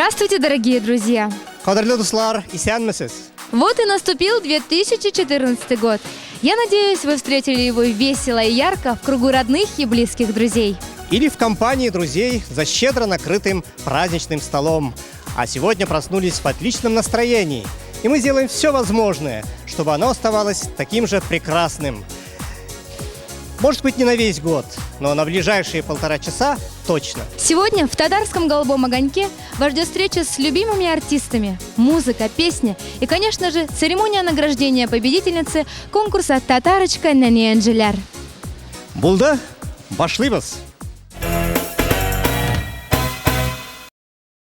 Здравствуйте, дорогие друзья! Кадерле дуслар, исәнмесез! Вот и наступил 2014 год. Я надеюсь, вы встретили его весело и ярко в кругу родных и близких друзей. Или в компании друзей за щедро накрытым праздничным столом. А сегодня проснулись в отличном настроении. И мы сделаем все возможное, чтобы оно оставалось таким же прекрасным. Может быть, не на весь год, но на ближайшие 1,5 часа точно. Сегодня в татарском «Голубом огоньке» вас ждет встреча с любимыми артистами, музыка, песня и, конечно же, церемония награждения победительницы конкурса «Татарочка Нәни Энҗеләр». Булды, башлыйбыз!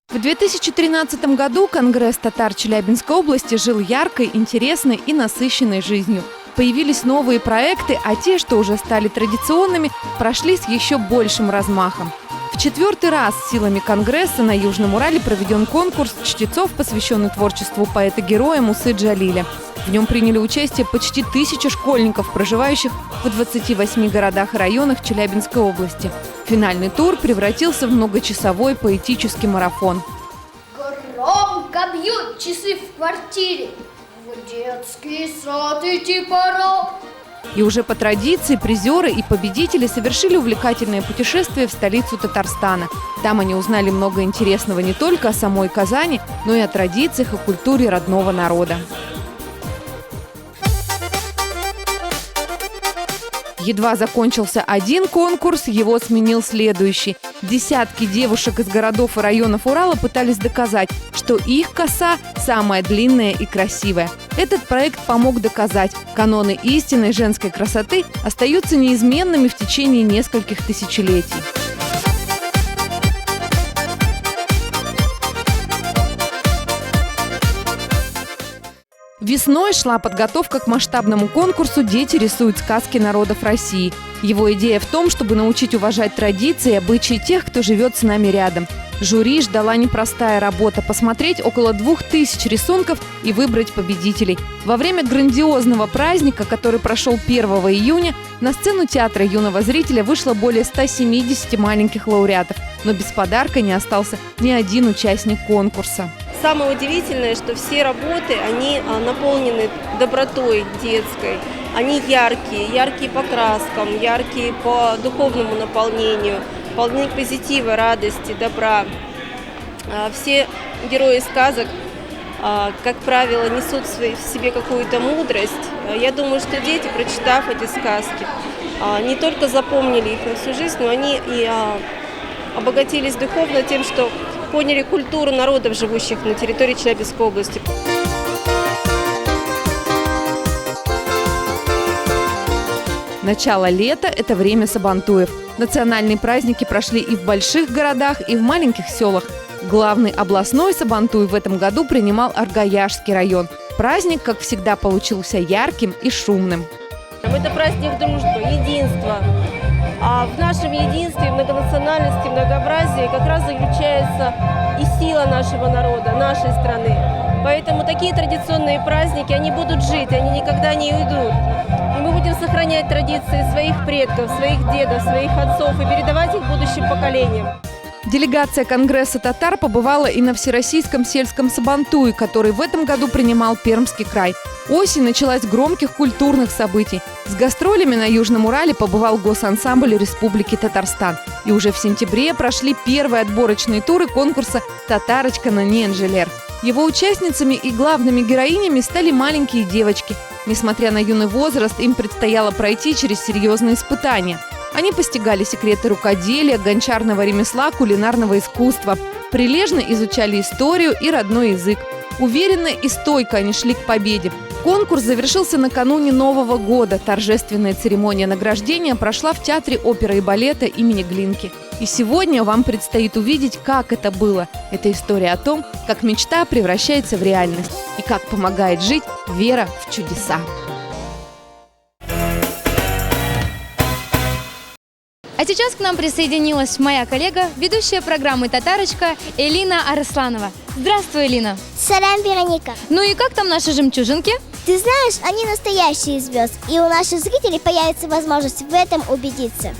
В 2013 году Конгресс татар Челябинской области жил яркой, интересной и насыщенной жизнью. Появились новые проекты, а те, что уже стали традиционными, прошли с еще большим размахом. В 4-й раз силами Конгресса на Южном Урале проведен конкурс чтецов, посвященный творчеству поэта-героя Мусы Джалиля. В нем приняли участие почти 1000 школьников, проживающих в 28 городах и районах Челябинской области. Финальный тур превратился в многочасовой поэтический марафон. Громко бьют часы в квартире. В детский сад идти пора. И уже по традиции призеры и победители совершили увлекательное путешествие в столицу Татарстана. Там они узнали много интересного не только о самой Казани, но и о традициях и культуре родного народа. Едва закончился один конкурс, его сменил следующий. Десятки девушек из городов и районов Урала пытались доказать, что их коса самая длинная и красивая. Этот проект помог доказать, каноны истинной женской красоты остаются неизменными в течение нескольких тысячелетий. Весной шла подготовка к масштабному конкурсу «Дети рисуют сказки народов России». Его идея в том, чтобы научить уважать традиции и обычаи тех, кто живет с нами рядом. Жюри ждала непростая работа – посмотреть около 2000 рисунков и выбрать победителей. Во время грандиозного праздника, который прошел 1 июня, на сцену театра юного зрителя вышло более 170 маленьких лауреатов. Но без подарка не остался ни один участник конкурса. Самое удивительное, что все работы, они наполнены добротой детской. Они яркие, яркие по краскам, яркие по духовному наполнению, полны позитива, радости, добра. Все герои сказок, как правило, несут в себе какую-то мудрость. Я думаю, что дети, прочитав эти сказки, не только запомнили их на всю жизнь, но они и обогатились духовно тем, что поняли культуру народов, живущих на территории Челябинской области. Начало лета – это время сабантуев. Национальные праздники прошли и в больших городах, и в маленьких селах. Главный областной сабантуй в этом году принимал Аргаяшский район. Праздник, как всегда, получился ярким и шумным. Это праздник дружбы, единства. А в нашем единстве, многонациональности, многообразии как раз заключается и сила нашего народа, нашей страны. Поэтому такие традиционные праздники, они будут жить, они никогда не уйдут. И мы будем сохранять традиции своих предков, своих дедов, своих отцов и передавать их будущим поколениям. Делегация Конгресса татар побывала и на Всероссийском сельском сабантуе, который в этом году принимал Пермский край. Осень началась с громких культурных событий. С гастролями на Южном Урале побывал госансамбль Республики Татарстан. И уже в сентябре прошли первые отборочные туры конкурса «Татарочка Нәни Энҗеләр». Его участницами и главными героинями стали маленькие девочки. Несмотря на юный возраст, им предстояло пройти через серьезные испытания. Они постигали секреты рукоделия, гончарного ремесла, кулинарного искусства. Прилежно изучали историю и родной язык. Уверенно и стойко они шли к победе. Конкурс завершился накануне Нового года. Торжественная церемония награждения прошла в Театре оперы и балета имени Глинки. И сегодня вам предстоит увидеть, как это было. Это история о том, как мечта превращается в реальность и как помогает жить вера в чудеса. А сейчас к нам присоединилась моя коллега, ведущая программы «Татарочка» Элина Арсланова. Здравствуй, Элина. Салям, Вероника. Ну и как там наши жемчужинки? Ты знаешь, они настоящие звезды, и у наших зрителей появится возможность в этом убедиться.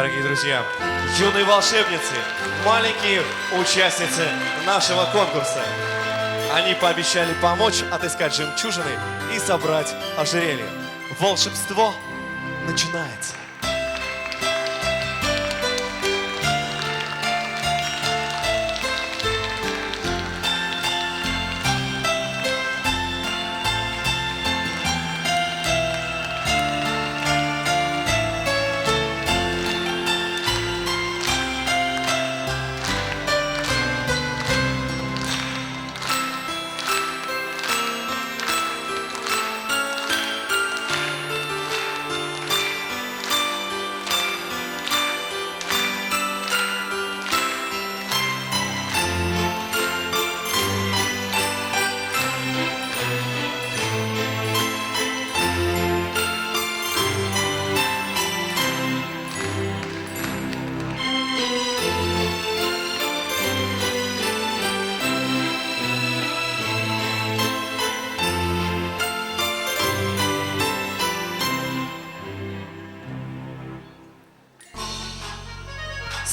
Дорогие друзья, юные волшебницы, маленькие участницы нашего конкурса. Они пообещали помочь отыскать жемчужины и собрать ожерелье. Волшебство начинается.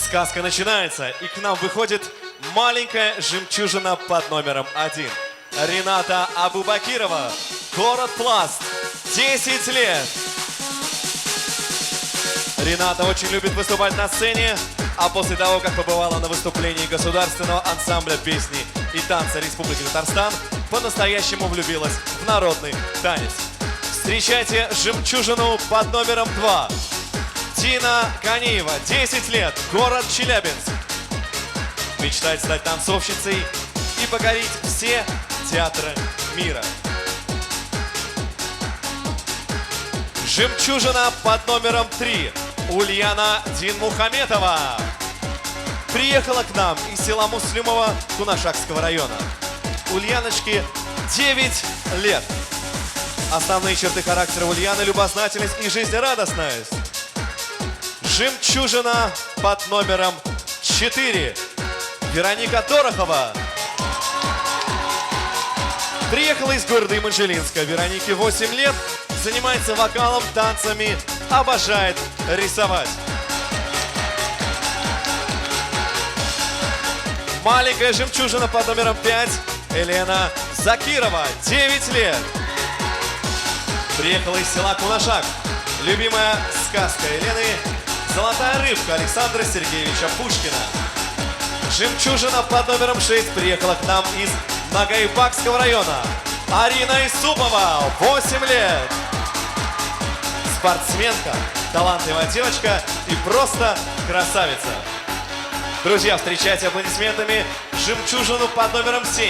Сказка начинается, и к нам выходит маленькая жемчужина под номером 1. Рената Абубакирова, город Пласт, 10 лет. Рената очень любит выступать на сцене, а после того, как побывала на выступлении Государственного ансамбля песни и танца Республики Татарстан, по-настоящему влюбилась в народный танец. Встречайте жемчужину под номером 2. Тина Ганиева, 10 лет, город Челябинск. Мечтает стать танцовщицей и покорить все театры мира. Жемчужина под номером 3. Ульяна Динмухаметова. Приехала к нам из села Муслюмово Кунашакского района. Ульяночке 9 лет. Основные черты характера Ульяны – любознательность и жизнерадостность. Жемчужина под номером 4. Вероника Дорохова. Приехала из города Еманжелинска. Веронике 8 лет. Занимается вокалом, танцами, обожает рисовать. Маленькая жемчужина под номером 5. Елена Закирова, 9 лет. Приехала из села Кунашак. Любимая сказка Елены – «Золотая рыбка» Александра Сергеевича Пушкина. Жемчужина под номером 6 приехала к нам из Нагайбакского района. Арина Исупова, 8 лет. Спортсменка, талантливая девочка и просто красавица. Друзья, встречайте аплодисментами жемчужину под номером 7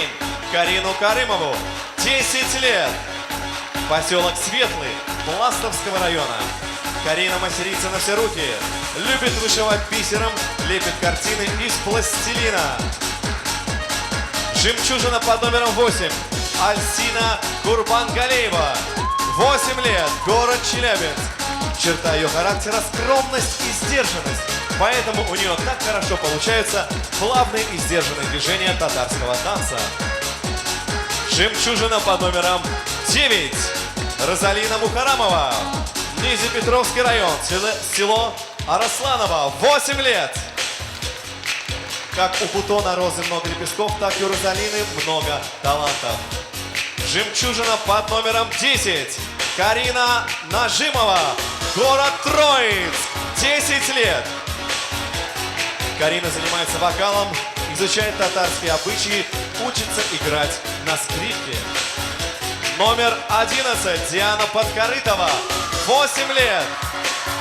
Карину Карымову, 10 лет. Поселок Светлый Пластовского района. Карина мастерица на все руки. Любит вышивать бисером, лепит картины из пластилина. Жемчужина под номером 8. Альсина Курбангалеева. 8 лет, город Челябинск. Черта ее характера – скромность и сдержанность. Поэтому у нее так хорошо получаются плавные и сдержанные движения татарского танца. Жемчужина под номером 9. Розалина Мухарамова. Нижнепетровский район, село Арасланово, 8 лет. Как у бутона розы много лепестков, так и у Розалины много талантов. Жемчужина под номером 10. Карина Нажимова, город Троицк, 10 лет. Карина занимается вокалом, изучает татарские обычаи, учится играть на скрипке. Номер 11. Диана Подкорытова, 8 лет.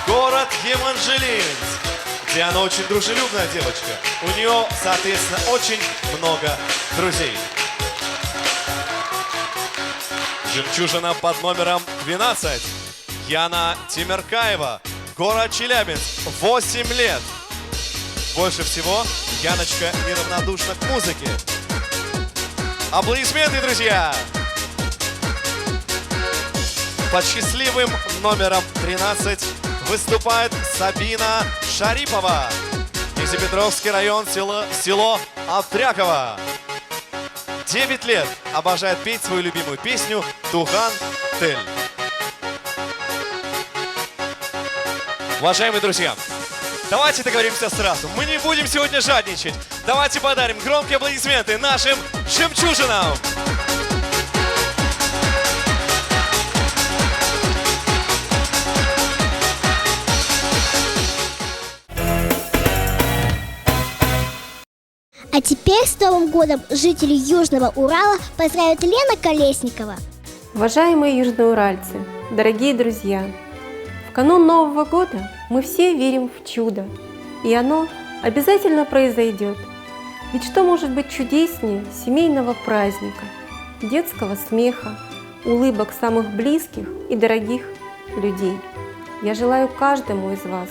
Город Еманжелинск. Диана очень дружелюбная девочка. У нее, соответственно, очень много друзей. Жемчужина под номером 12. Яна Тимиркаева. Город Челябинск. 8 лет. Больше всего Яночка неравнодушна к музыке. Аплодисменты, друзья! Под счастливым номером 13 выступает Сабина Шарипова. Нижнепетровский район, село Аптряково. 9 лет обожает петь свою любимую песню «Туган Тель». Уважаемые друзья, Давайте договоримся сразу. Мы не будем сегодня жадничать. Давайте подарим громкие аплодисменты нашим жемчужинам. А теперь с Новым годом жителей Южного Урала поздравит Лена Колесникова. Уважаемые южноуральцы, дорогие друзья, в канун Нового года мы все верим в чудо, и оно обязательно произойдет. Ведь что может быть чудеснее семейного праздника, детского смеха, улыбок самых близких и дорогих людей? Я желаю каждому из вас,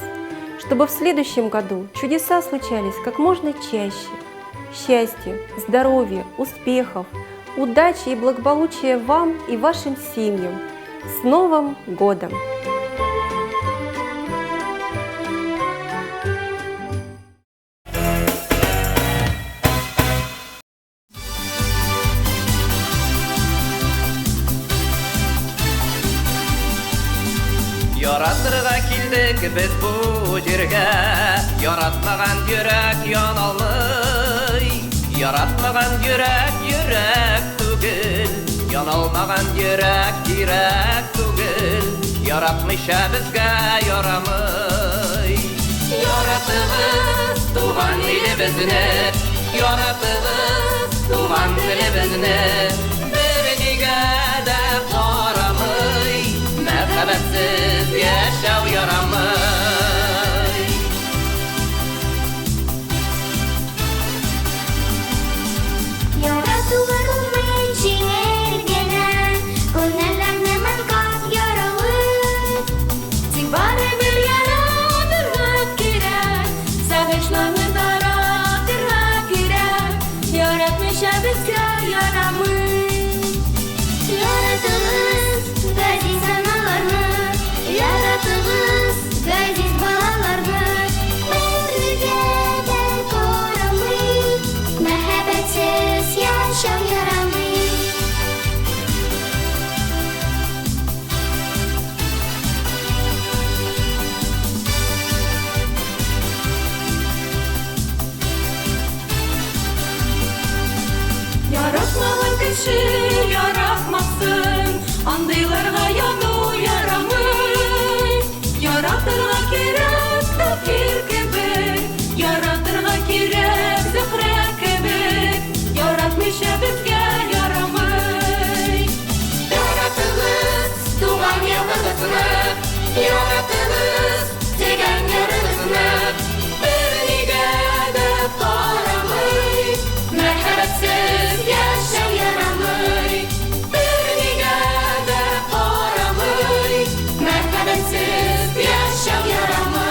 чтобы в следующем году чудеса случались как можно чаще. Счастья, здоровья, успехов, удачи и благополучия вам и вашим семьям. С Новым годом! Яратырга килдек без бу җиргә, яратмаган йөрәк яналмый. Яратмаган йөрәк йөрәк түгел, яналмаган йөрәк кирәк түгел. Яратмыйча безгә ярамый. Яратыгыз туган илебезне, яратыгыз туган телебезне. Бернигә дә карамый, мәрхәмәтсез яшәү ярамый. Яратуга булмый җиңел генә, күңелләрне манкан яралы. Тик барыбер яратырга кирәк, сагышларны таратырга кирәк. Яратмыйча безгә ярамый. Яратыгыз газиз аналарны, яратыгыз газиз балаларны. Бернигә дә карамый, мәхәббәтсез яшәү ярамый. Яратмаган кеше яратмасын, андыйларга яну ярамый. Яратырга кирәк Таһир кебек, яратырга кирәк Зөһрә кебек. Яратмыйча безгә ярамый. Яратыгыз туган ягыгызны, яратыгыз сөйгән ярыгызны. Бернигә дә карамый, мәрхәмәтсез яшәү ярамый. Бернигә дә карамый, мәрхәмәтсез яшәү ярамый.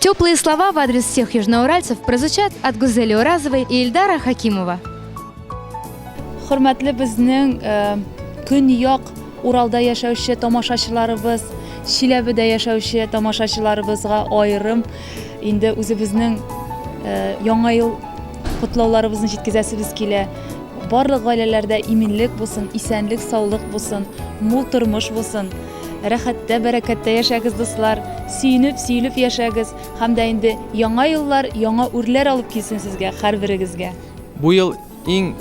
Теплые слова в адрес всех южноуральцев прозвучат от Гузели Уразовой и Ильдара Хакимова. Хөрмәтле безнең көньяк Уралда яшәүче тамашачыларыбыз, Чиләбедә яшәүче тамашачыларыбызга аерым инде үзебезнең яңа ел котлауларыбызны җиткезәсебез килә. Барлык гаиләләрдә иминлек булсын, исәнлек, саулык булсын, мул тормыш булсын. Рәхәттә, бәрәкәттә яшәгез, дуслар. Сөенеп, сөелеп яшәгез. Һәм дә инде яңа еллар, яңа үрләр алып килсен сезгә, һәрберегезгә. Бу ел иң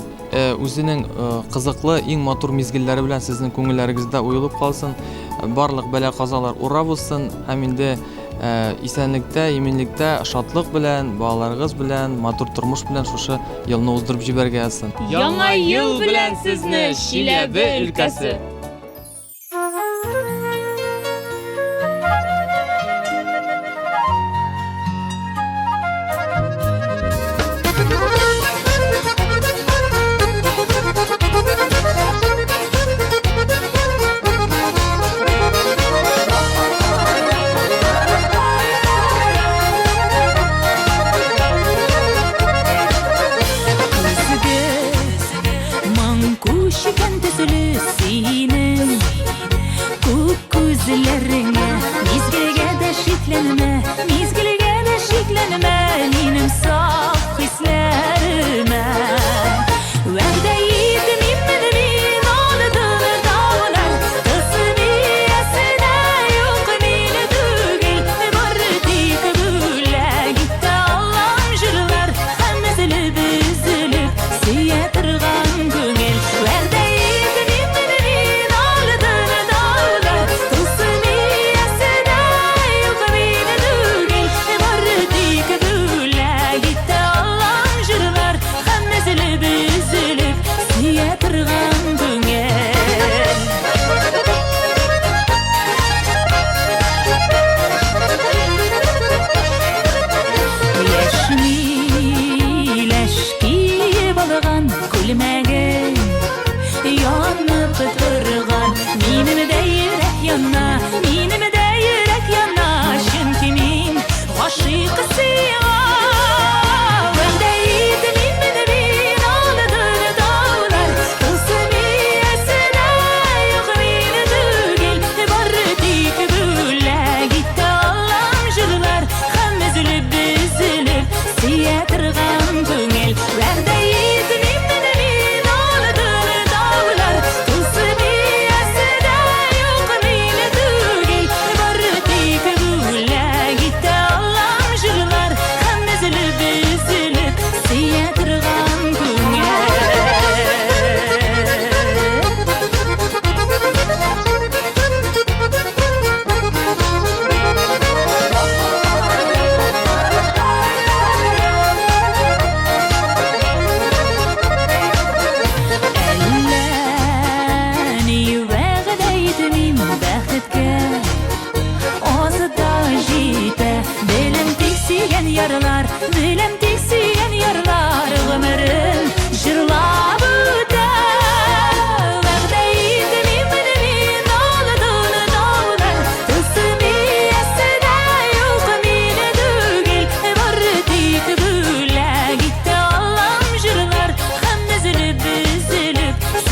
үзенең кызыклы, иң матур мизгелләре белән сезнең күңелләрегездә уелып калсын. Барлык бәла-казалар ура булсын һәм инде исәнлектә, иминлектә, шатлык белән, балаларыгыз белән, матур тормыш белән шушы елны уздырып җибәргә язсын. Яңа ел белән сезне, Чиләбе өлкәсе! Күзгә моң күчкән төсле син.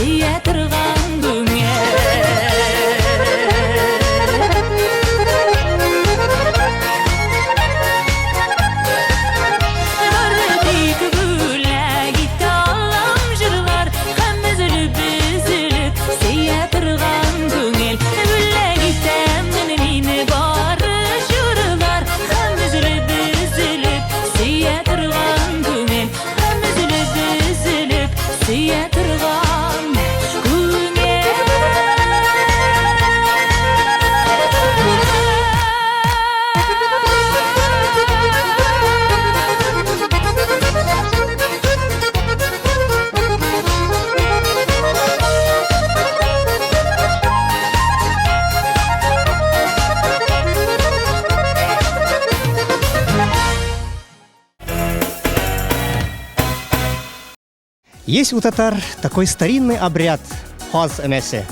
сөя торган күңел. Бары тик бүләк итә алам җырлар һәм өзелеп-өзелеп сөя торган күңел. Бүләк итәмен мин бары җырлар һәм өзелеп-өзелеп сөя торган күңел. Һәм өзелеп-өзелеп сөя торган Есть у татар такой старинный обряд – каз өмәсе.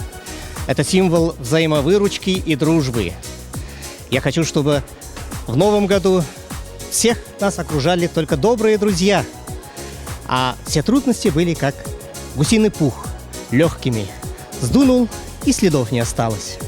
Это символ взаимовыручки и дружбы. Я хочу, чтобы в новом году всех нас окружали только добрые друзья, а все трудности были как гусиный пух, легкими. Сдунул, и следов не осталось.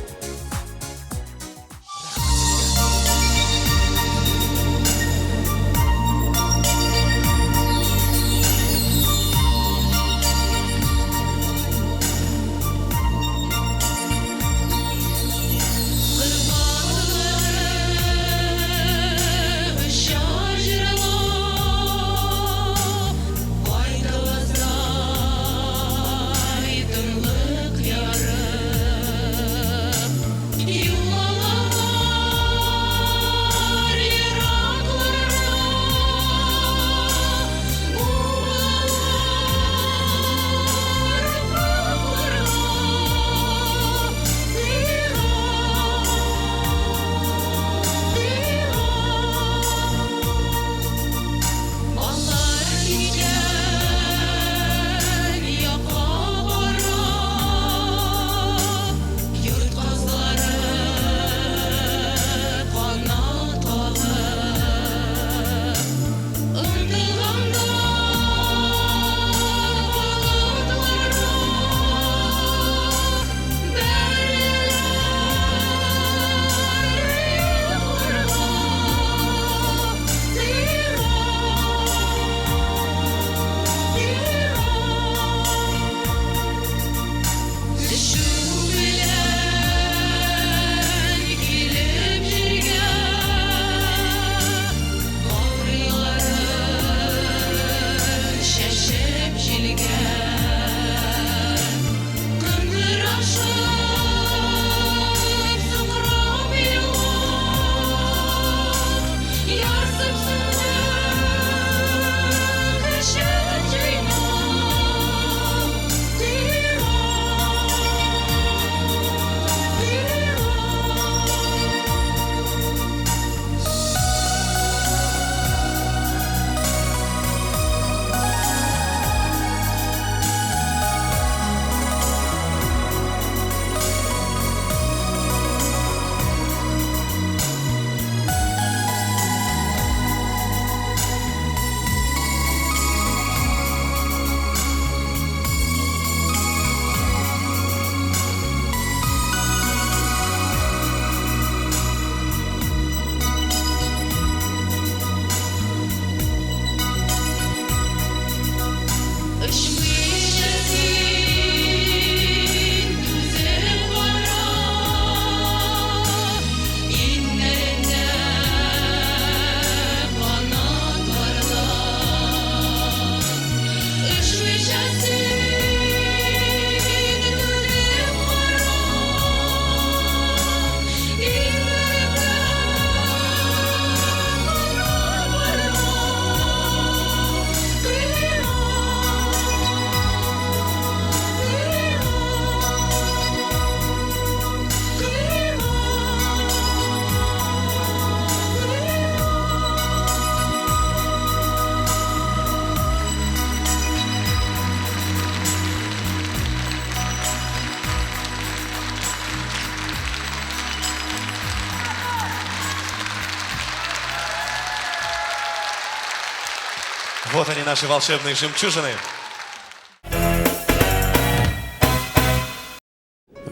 Вот они, наши волшебные жемчужины.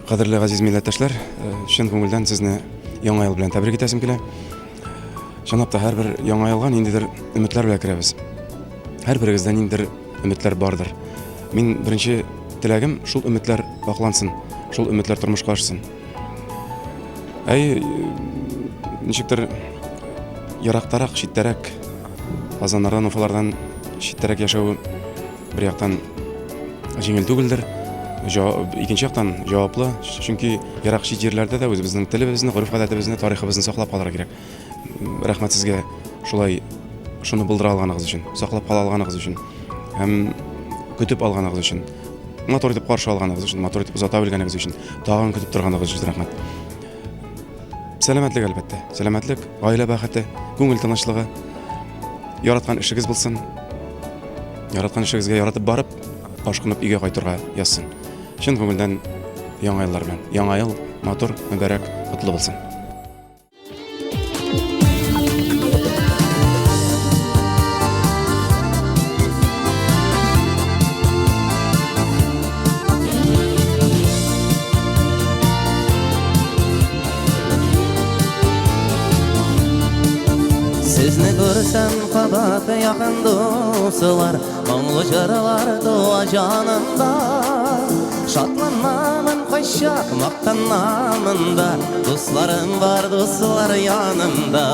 Кадерле газиз милләттәшләр, чын күңелдән сезне Яңа ел белән тәбрик итәсем килә. Чынлап та һәрбер Яңа елга ниндидер өметләр белән керәбез. Һәрберегездә ниндидер өметләр бардыр. Мин беренче теләгем шул өметләр аклансын, шул өметләр тормышка ашсын. Әй, ничектер ерактарак, читтәрәк, Казаннардан, Уфалардан читтәрәк яшәү бер яктан җиңел түгелдер, икенче яктан җаваплы, чөнки ерак чит җирләрдә дә үзебезнең телебезне, гореф-гадәтебезне, тарихыбызны саклап калырга кирәк. Рәхмәт сезгә шулай шуны булдыра алганыгыз өчен, саклап кала алганыгыз өчен һәм көтеп алганыгыз өчен, матур итеп каршы алганыгыз өчен, матур итеп озата белгәнегез өчен, тагын көтеп торганыгыз өчен рәхмәт. Сәламәтлек, әлбәттә. Сәламәтлек, гаилә бәхете, күңел тынычлыгы. Яраткан эшегез булсын. Яраткан эшегезгә яратып барып, ашкынып өйгә кайтырга язсын. Чын күңелдән яңа еллар белән. Яңа ел матур, мөбарәк, котлы булсын. Сезне күрсәм кабат якын дуслар, Моңлы җырлар туа җанымда. Шатланамын кайчак, мактанамын да, Дусларым бар, дуслар янымда.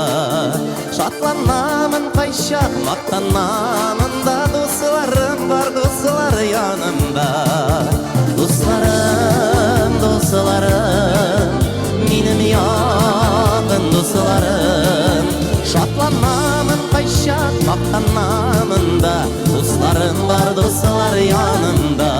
Шатланамын кайчак, мактанамын да, Дусларым бар, дуслар янымда. Дусларым, дусларым, минем якын дусларым. Шатланамын кайчак, мактанамын да, Дусларым бар, дуслар янымда.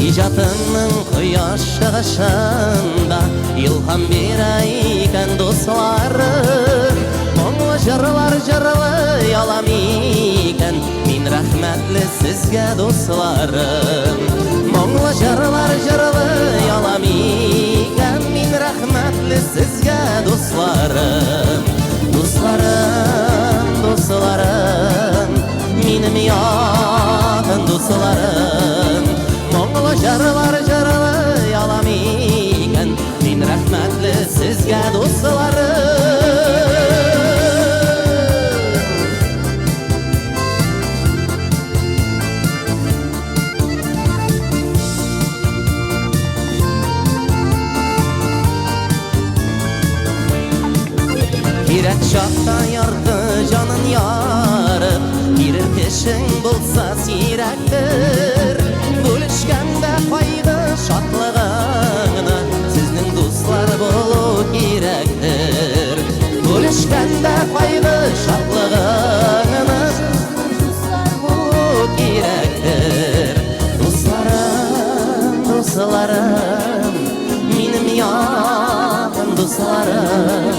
Иҗатымның кояш чыгышында Илһам бирә икән дусларым. Моңлы җырлар җырлый алам икән, Мин рәхмәтле сезгә, дусларым. Моңлы җырлар җырлый алам икән, Мин рәхмәтле сезгә, дусларым. Дусларым, дусларым, минем якын дусларым. Моңлы җырлар җырлый алам икән, Мин рәхмәтле сезгә, дусларым. Кирәк чакта ярты җанын ярып, Бирер кешең булса сирәктер. Бүлешкәндә кайгы шатлыгыңны, Сезнең дуслар булу кирәктер. Бүлешкәндә кайгы шатлыгыңны, Дуслар булу кирәктер. Дусларым, дусларым, минем якын дусларым.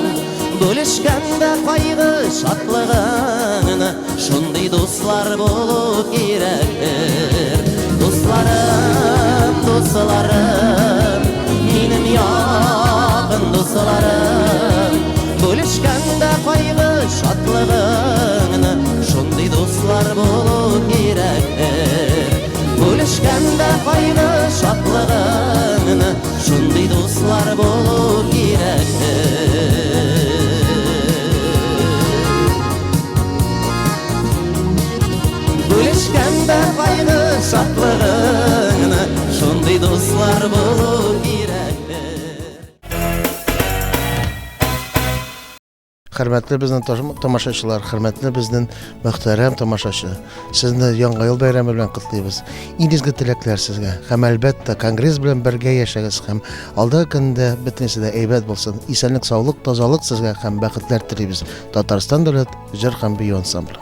Бүлешкәндә кайгы шатлыгыңны, Шундый дуслар булу кирәктер. Дусларым, дусларым, минем якын дусларым. Бүлешкәндә кайгы шатлыгыңны, Шундый дуслар булу кирәктер. Бүлешкәндә кайгы шатлыгыңны, Шундый дуслар булу кирәктер. Бүлешкәндә кайгы шатлыгыңны, Шундый дуслар булу кирәктер. Хөрмәтле безнең тамашачылар, хөрмәтле безнең мөхтәрәм тамашачы, сезне Яңа ел бәйрәме белән котлыйбыз. Иң изге теләкләр сезгә. Һәм әлбәттә, конгресс белән бергә яшәгез һәм алдагы көндә бөтенесе дә әйбәт булсын. Исәнлек, саулык, тазалык сезгә һәм бәхетләр телибез. Татарстан дәүләт җыр һәм бию ансамбле.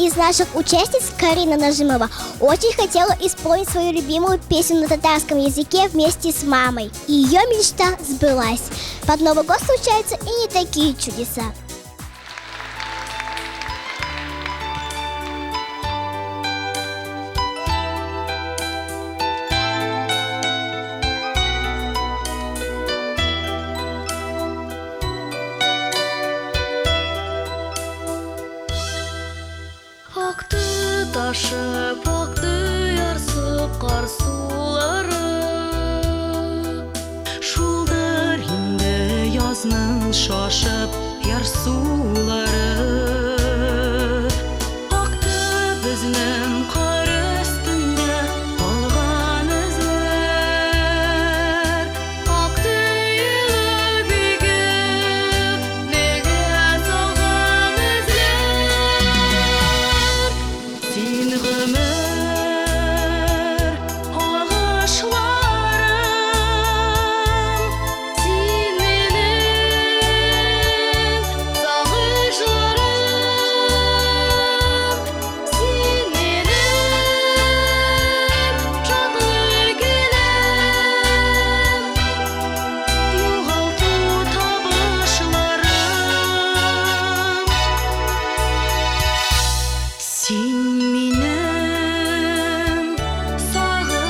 из наших участниц, Карина Нажимова, очень хотела исполнить свою любимую песню на татарском языке вместе с мамой. И ее мечта сбылась. Под Новый год случаются и не такие чудеса. Акты ташып, акты ярсып кар сулары. Шулдыр инде язның шашып ярсулары. Акты безнең кар өстендә калган эзләр. Акты елы бигеп, бергә салган эзләр. Син гомер агачларым, Син минем сагышларым, син минем шатлык гөлем, югалту табышларым. Син минем сагышларым.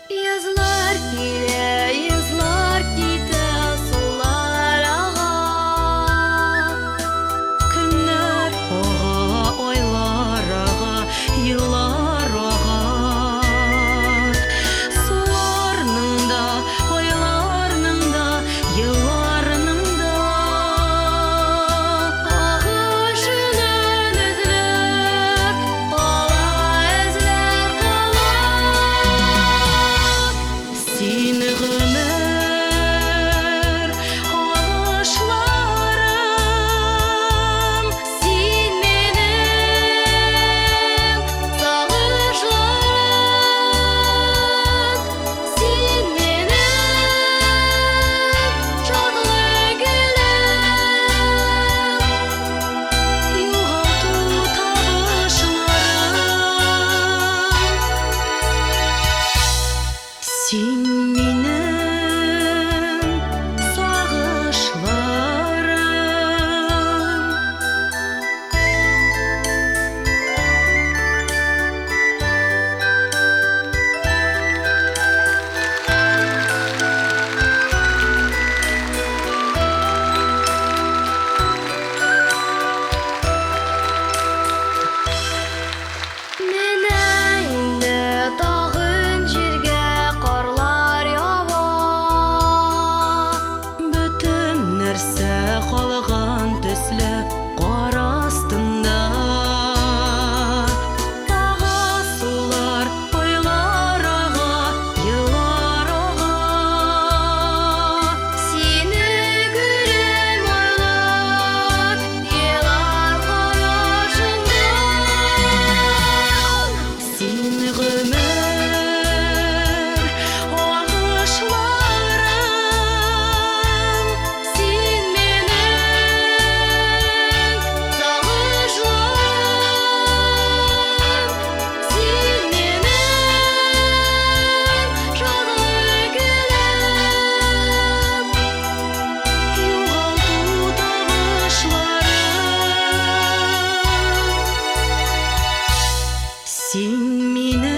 Язлар килә, язлар китә, сулар ага. Көннәр ага, айлар ага, еллар ага. Суларның да, айларның да, елларның да Агышыннан эзләр кала, эзләр кала. Син гомер агачларым, Син минем сагышларым, син минем шатлык гөлем, югалту табышларым. Син минем сагышларым. Менә инде тагын җиргә карлар ява. Бөтен нәрсә калган төсле кар астында. Ага сулар, айлар ага, еллар ага. Сине гөлем айлар, елар карашыңда. Син гомер агачларым, Син минем сагышларым, син минем шатлык гөлем, югалту табышларым. Син минем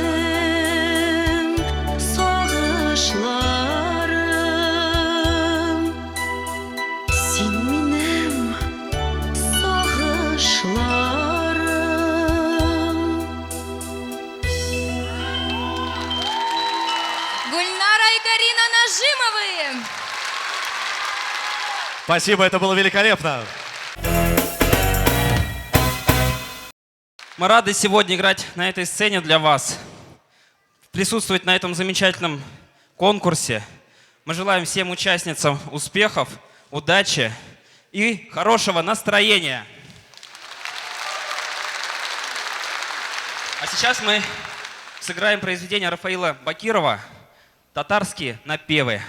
сагышларым, син минем сагышларым. Гульнара и Карина Нажимовы! Спасибо, это было великолепно. Мы рады сегодня играть на этой сцене для вас, присутствовать на этом замечательном конкурсе. Мы желаем всем участницам успехов, удачи и хорошего настроения. А сейчас мы сыграем произведение Рафаила Бакирова «Татарские напевы».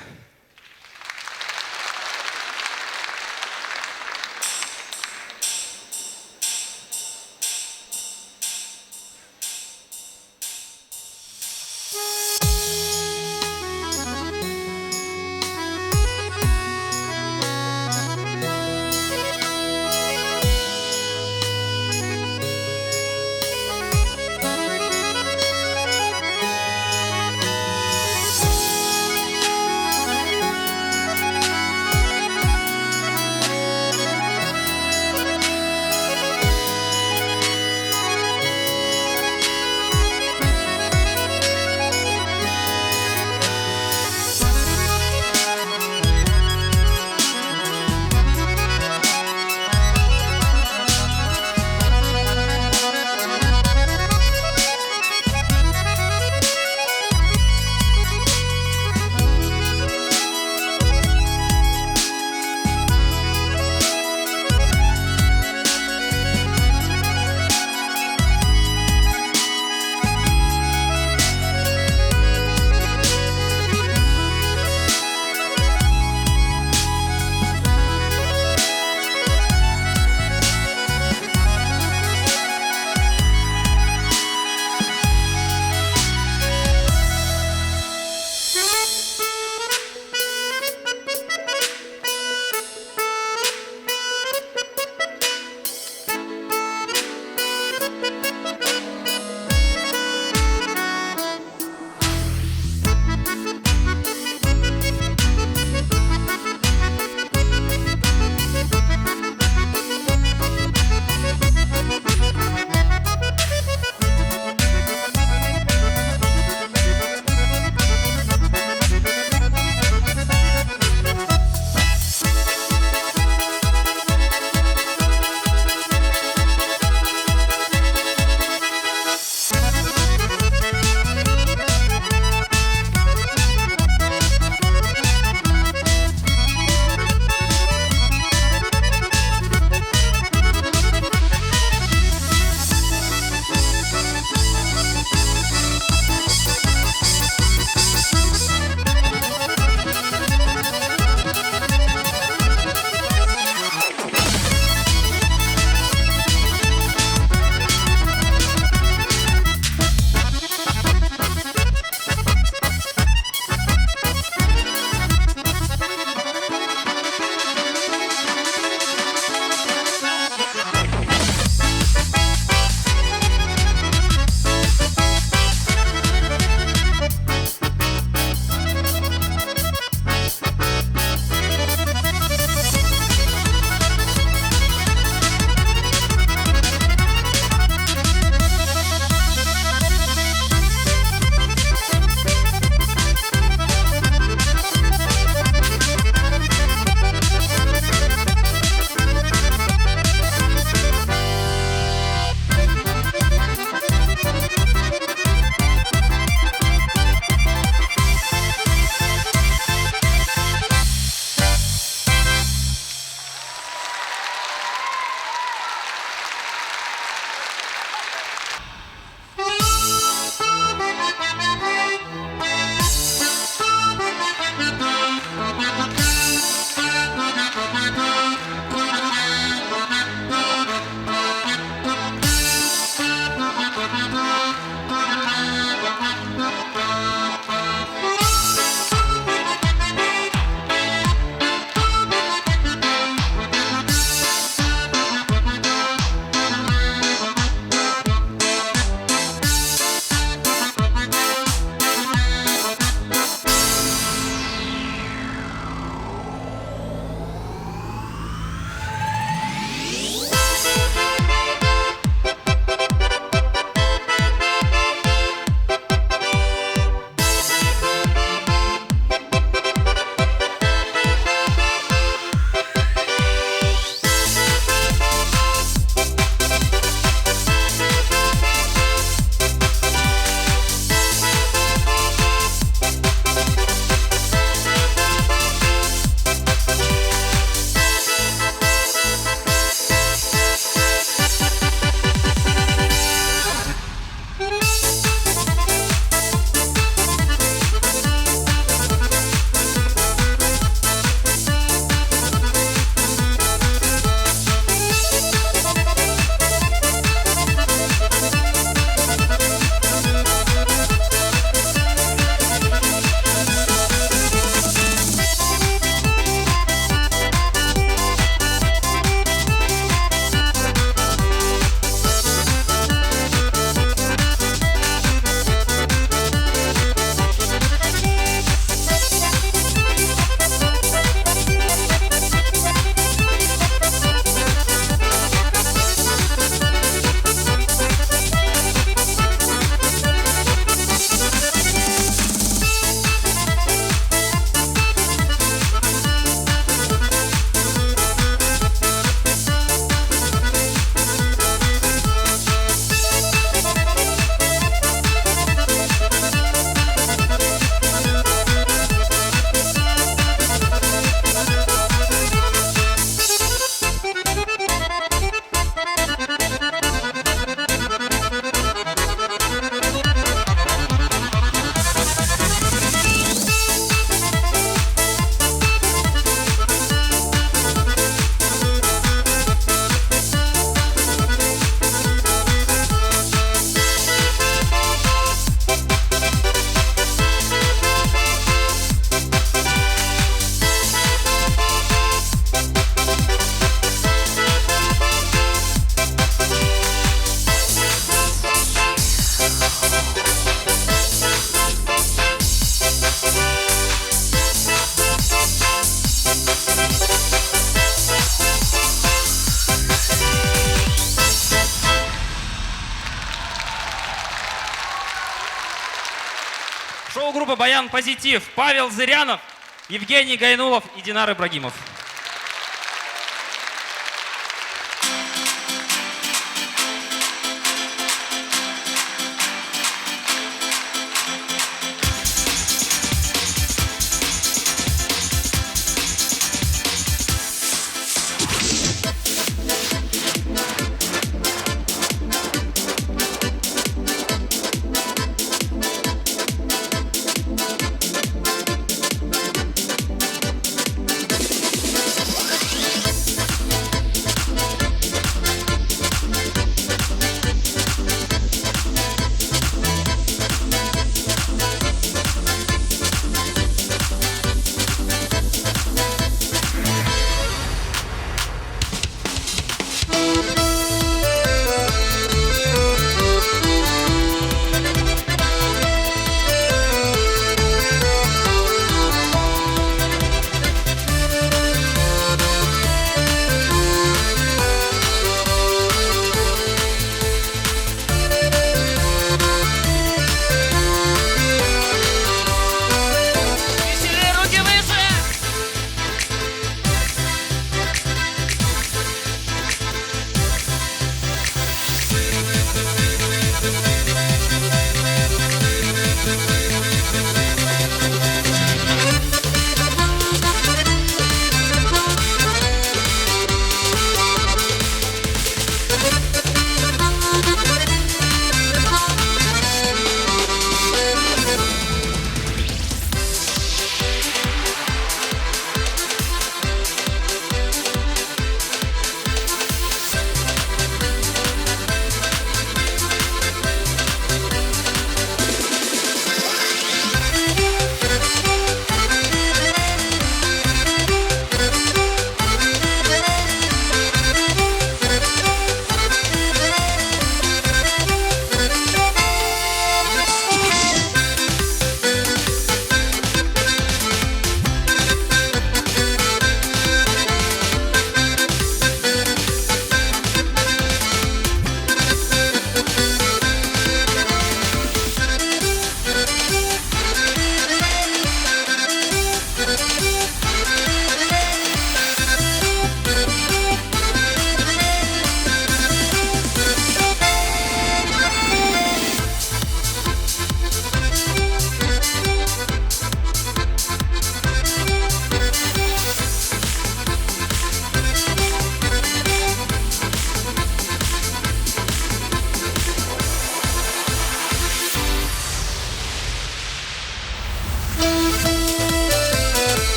Группа «Баян Позитив», Павел Зырянов, Евгений Гайнулов и Динар Ибрагимов.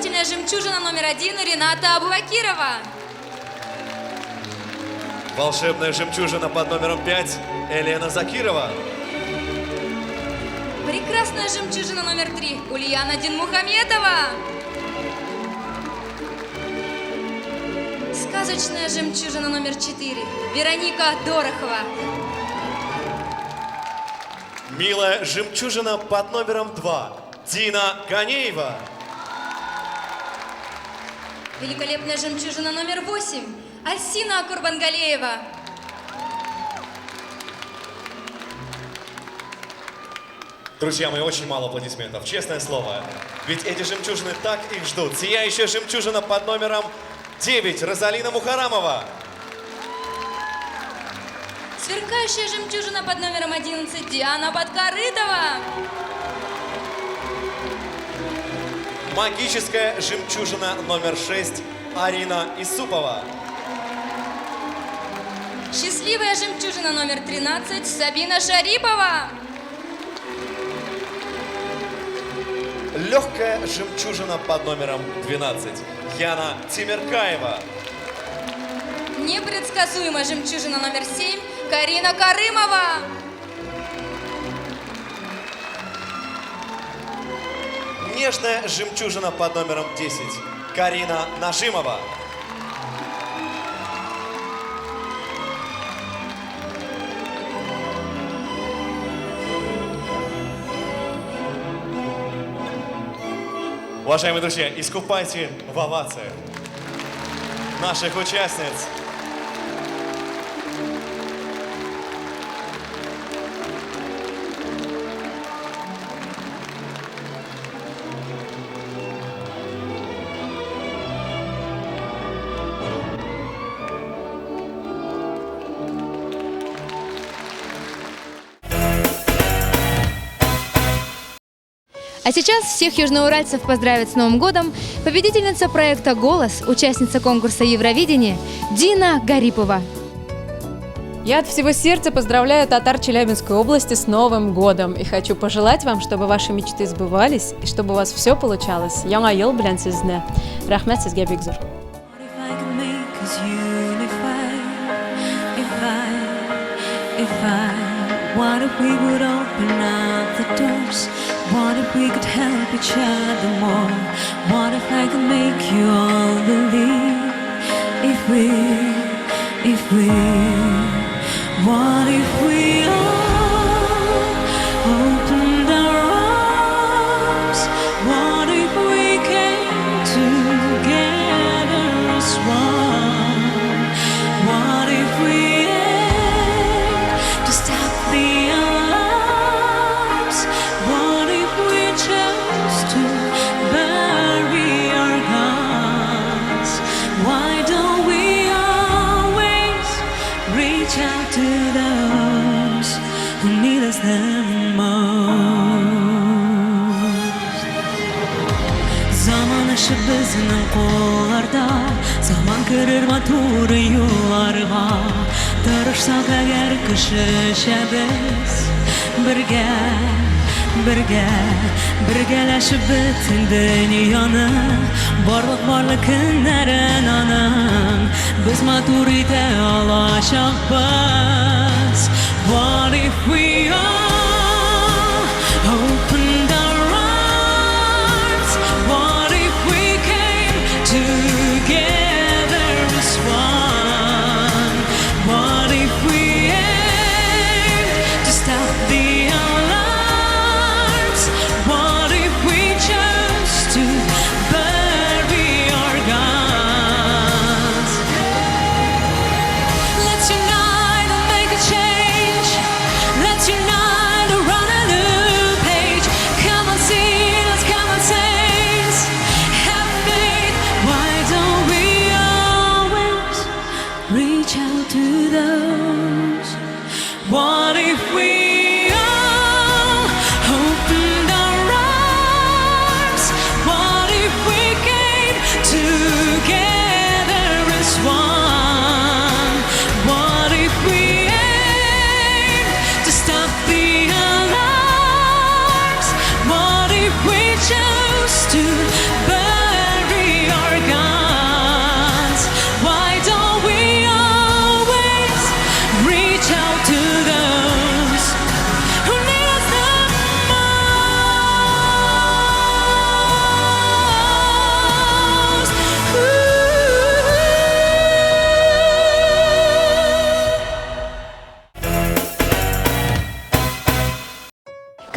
Очаровательная жемчужина номер 1 Рената Абувакирова. Волшебная жемчужина под номером 5 Елена Закирова. Прекрасная жемчужина номер 3 Ульяна Динмухаметова. Сказочная жемчужина номер 4 Вероника Дорохова. Милая жемчужина под номером 2 Дина Ганеева. Великолепная жемчужина номер 8 Альсина Курбангалеева. Друзья мои, очень мало аплодисментов, честное слово. Ведь эти жемчужины так их ждут. Сияющая жемчужина под номером 9 Розалина Мухарамова. Сверкающая жемчужина под номером 11 Диана Подкорытова. Магическая жемчужина номер 6 Арина Исупова. Счастливая жемчужина номер 13 Сабина Шарипова. Легкая жемчужина под номером 12 Яна Тимиркаева. Непредсказуемая жемчужина номер 7 Карина Карымова. Нежная жемчужина под номером 10 Карина Нажимова. Уважаемые друзья, искупайте в овациях наших участниц. А сейчас всех южноуральцев поздравит с Новым годом победительница проекта «Голос», участница конкурса «Евровидение» Дина Гарипова. Я от всего сердца поздравляю татар Челябинской области с Новым годом и хочу пожелать вам, чтобы ваши мечты сбывались и чтобы у вас все получалось. Яңа ел белән сезне. Рәхмәт сезгә бик зур. What if we would open up the doors? What if we could help each other more? What if I could make you all believe? If we, what if we all opened our arms? What if we came together as one? What if we aimed to stop the alarms? What if we chose to bury our guns? Why don't we always reach out to those who need us the most? Заман эше безнең кулларда, заман керер матур юлларга. Тырышсак әгәр кешечә без бергә, бергә, бергәләшеп бөтен дөньяны, барлык барлык көннәрен аның без матур итә алачакбыз. What if we all opened our arms? What if we came together as one? What if we aimed to stop the alarms? What if we chose to bury our guns? Let's unite and make a change. Let's unite.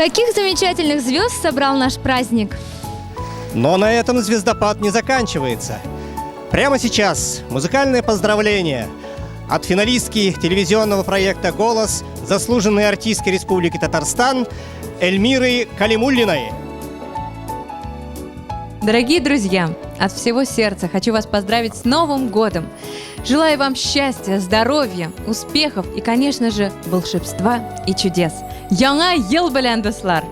Каких замечательных звезд собрал наш праздник! Но на этом звездопад не заканчивается. Прямо сейчас музыкальное поздравление от финалистки телевизионного проекта «Голос», заслуженной артистки Республики Татарстан Эльмиры Калимуллиной. Дорогие друзья, от всего сердца хочу вас поздравить с Новым годом! Желаю вам счастья, здоровья, успехов и, конечно же, волшебства и чудес. Яңа ел белән, дуслар!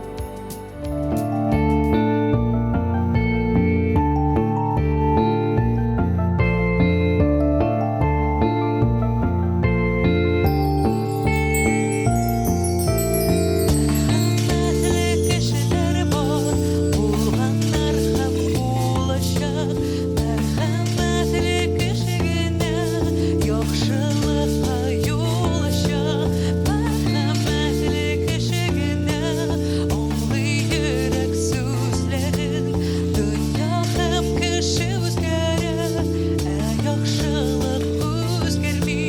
Кешеләр бар, булганнар һәм булачак. Мәрхәмәтле кеше генә яхшылыкка юл ача. Мәрхәмәтле кеше генә аңлый йөрәк сүзләрен. Дөнья һәм кеше үзгәрә, ә яхшылык үзгәрми.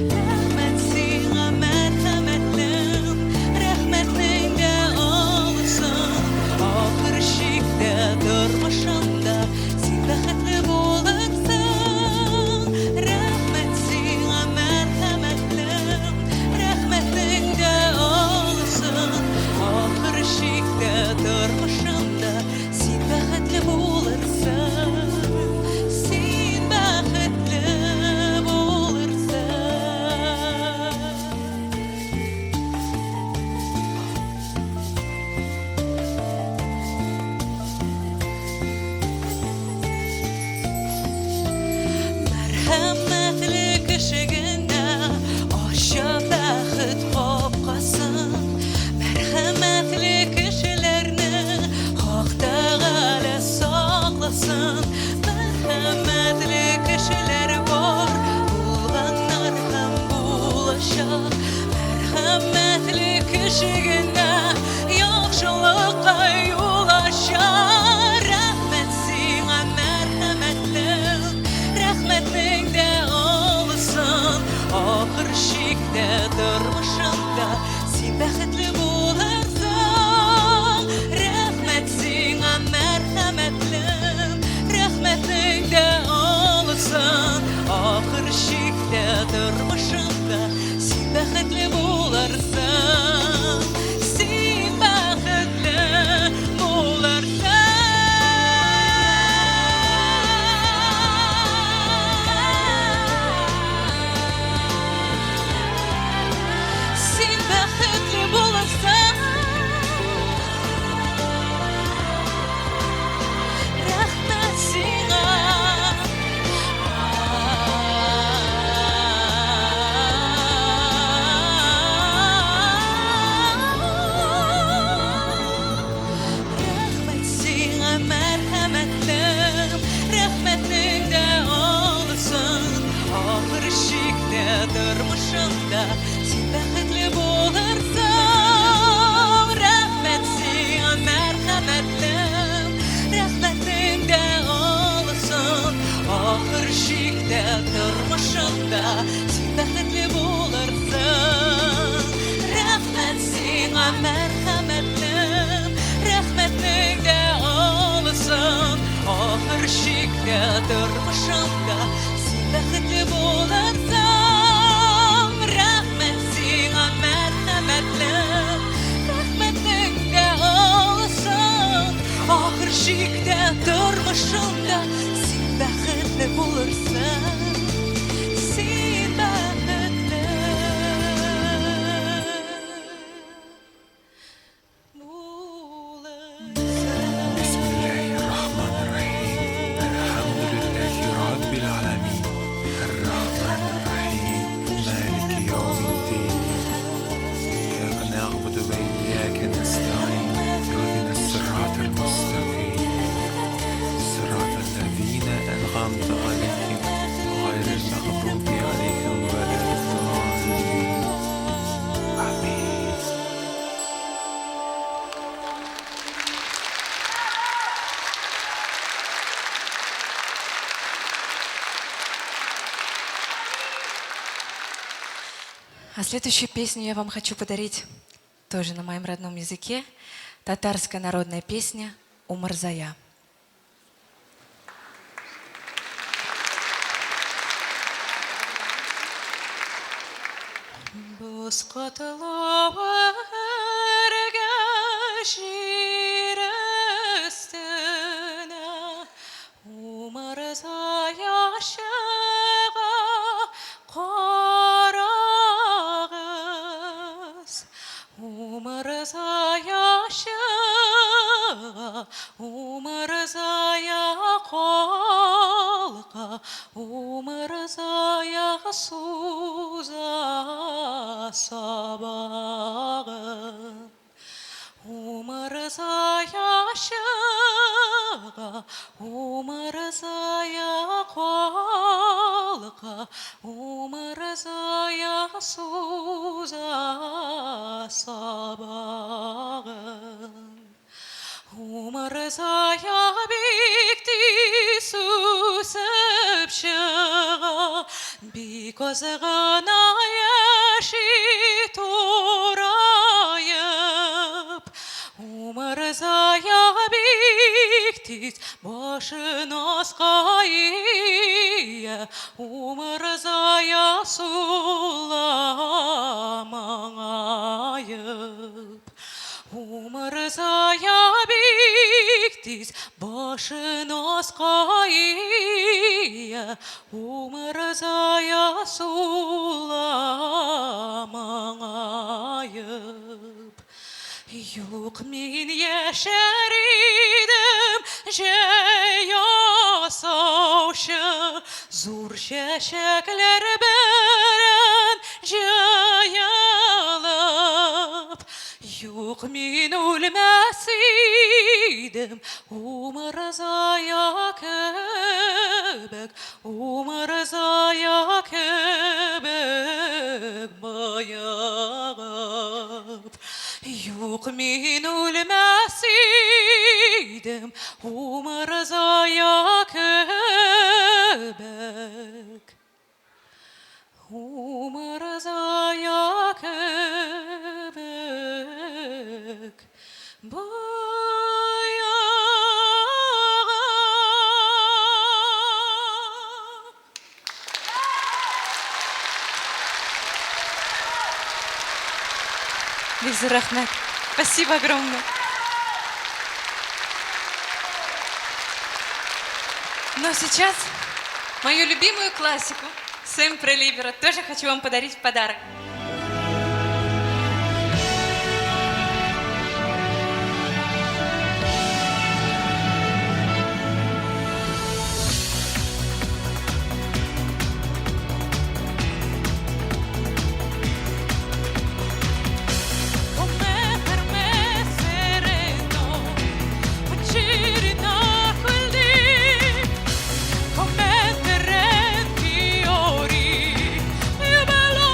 Рәхмәт сиңа, мәрхәмәтлем, рәхмәтнең дә олысын. Ахыр чиктә тормышыңда син бәхетле булырсың. Рәхмәт сиңа, мәрхәмәтлем, рәхмәтнең дә олысын. Ахыр чиктә тормышыңда син бәхетле булырсың. Син бәхетле булырсың. Мәрхәмәтле кеше генә ача бәхет капкасын. Мәрхәмәтле кешеләрне Хак Тәгалә сакласын. Мәрхәмәтле кешеләр бар, булганнар һәм булачак. Мәрхәмәтле кеше генә яхшылыкка юл ача. Рәхмәт сиңа, мәрхәмәтлем, рәхмәтнең дә олысын. Ахыр чиктә тормышыңда син бәхетле булырсың. Рәхмәт сиңа, мәрхәмәтлем, рәхмәтнең дә олысын. Ахыр чиктә тормышыңда син бәхетле булырсың. Син бәхетле булырсың. Син бәхетле булырсың. Рәхмәт сиңа. Рәхмәт сиңа, мәрхәмәтлем, рәхмәтнең дә олысын. Ахыр чиктә тормышыңда син бәхетле булырсың. Рәхмәт сиңа, мәрхәмәтлем, рәхмәтнең дә олысын. Ахыр чиктә тормышыңда син бәхетле булырсың. Рәхмәт сиңа, мәрхәмәтлем, рәхмәтнең дә олысын. Ахыр чиктә тормышыңда син бәхетле булырсың. Рәхмәт сиңа, мәрхәмәтлем, рәхмәтнең дә олысын. Ахыр чиктә тормышыңда син бәхетле булырсың. Син бәхетле. بسم الله الرحمن الرحيم الحمد لله رب العالمين الرحمن الرحيم مالك يوم الدين إياك نعبد وإياك نستعين اهدنا الصراط المستقيم صراط الذين أنعمت عليهم غير المغضوب عليهم ولا الضالين آمين. А следующую песню я вам хочу подарить тоже на моем родном языке. Татарская народная песня «Умарзая». Боз катлавы үргә җир өстенә Умырзая чыга, карагыз. Умырзая чыга, Умырзая калка, Умырзая суза сабагын. Умырзая чыга, Умырзая калка, Умырзая суза сабагын. Умырзая бик тиз үсеп чыга, бик аз гына яши тураеп. Умырзая бик тиз башын аска ия, Умырзая сула моңаеп. Умырзая бик тиз башын аска ия, Умырзая сула моңаеп. Юк, мин яшәр идем җәй ясаучы, зур чәчәкләр белән җыелып. Юк, мин үлмәс идем Умырзая кебек, Умырзая кебек боегып. Юк, мин үлмәс идем Умырзая кебек. Умырзая кебек боегып. Бик зур рәхмәт. Спасибо огромное. Но сейчас мою любимую классику Семпре Либера тоже хочу вам подарить в подарок. Come per me sereno, facirina quel dì, come terren fiori, io bello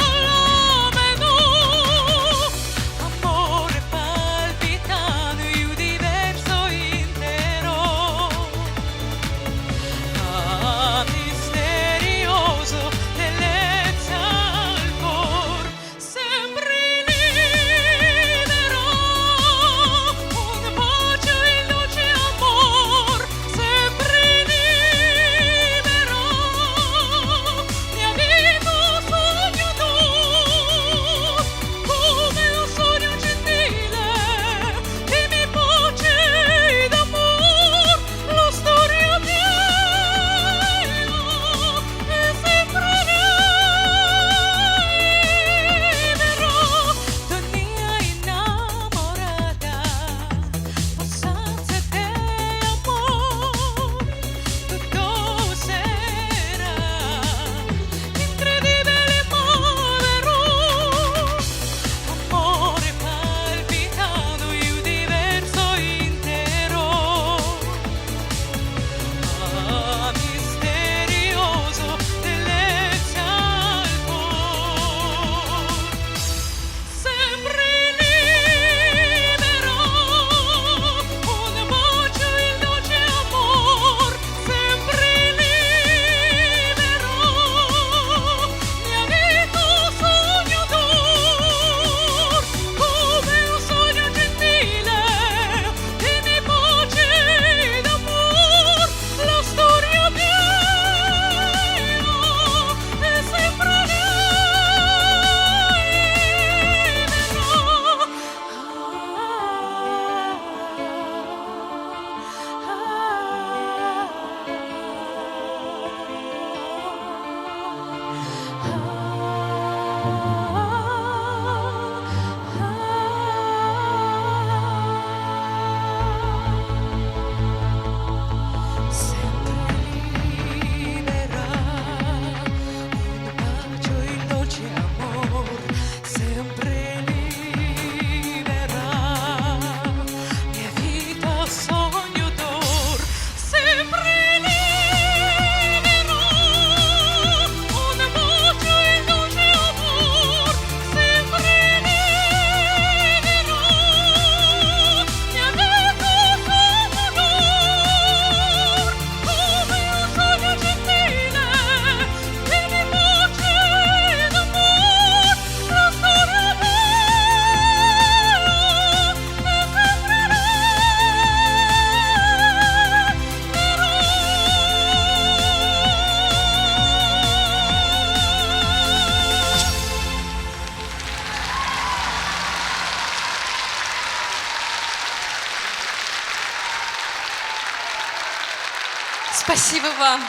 Спасибо вам.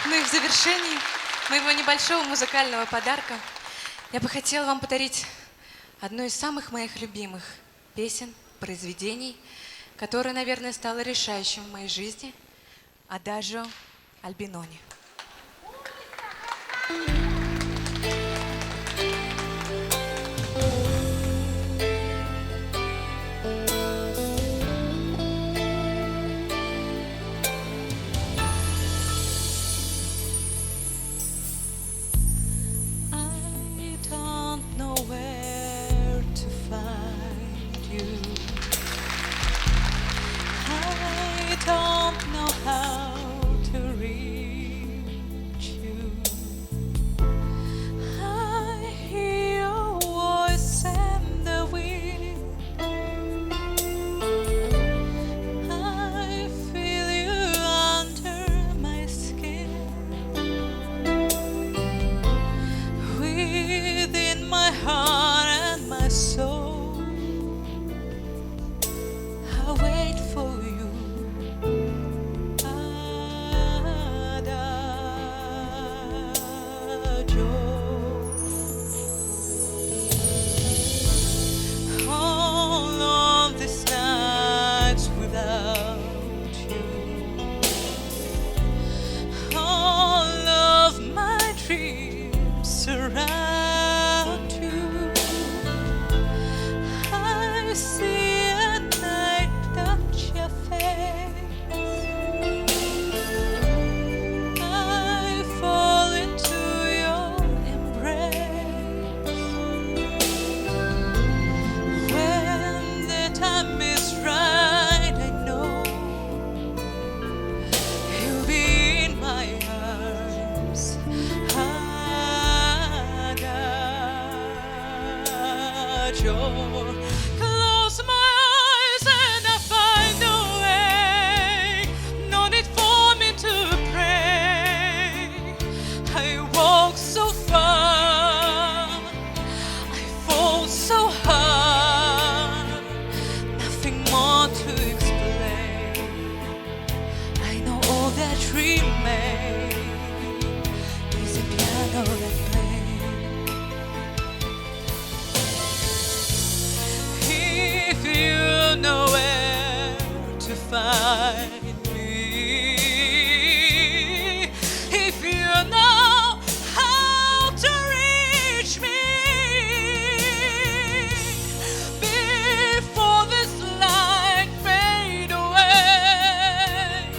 Ну и в завершении моего небольшого музыкального подарка я бы хотела вам подарить одну из самых моих любимых песен, произведений, которое, наверное, стало решающим в моей жизни – «Адажио Альбинони». I don't know where to find you. I don't know how to reach you. I hear your voice in the wind. I feel you under my skin. Within my heart and my soul, I wait for you. Adagio. All of these nights without you, all of my dreams surround you. I see a night touch your face. I fall into your embrace. When the time is right, I know you'll be in my arms. Adagio. Close my eyes and I find a way. No need for me to pray. I walk so far, I fall so hard. Nothing more to explain. I know all that remains is a piano that plays. If you know where to find me, if you know how to reach me, before this light fade away,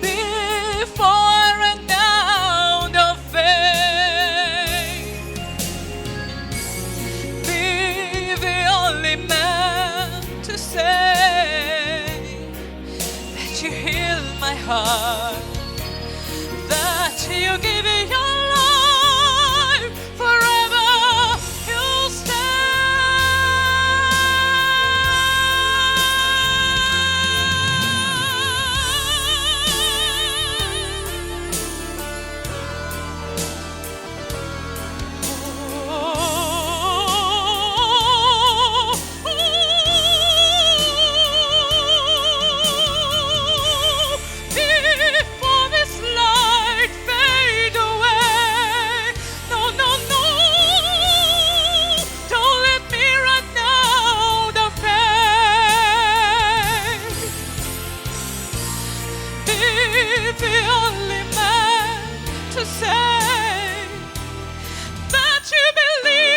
before I run out of faith, be the only man to say that you heal my heart, that you give your life forever, you'll stay. Before this light fade away, no, no, no, don't let me run out of faith. Be the only man to say that you believe.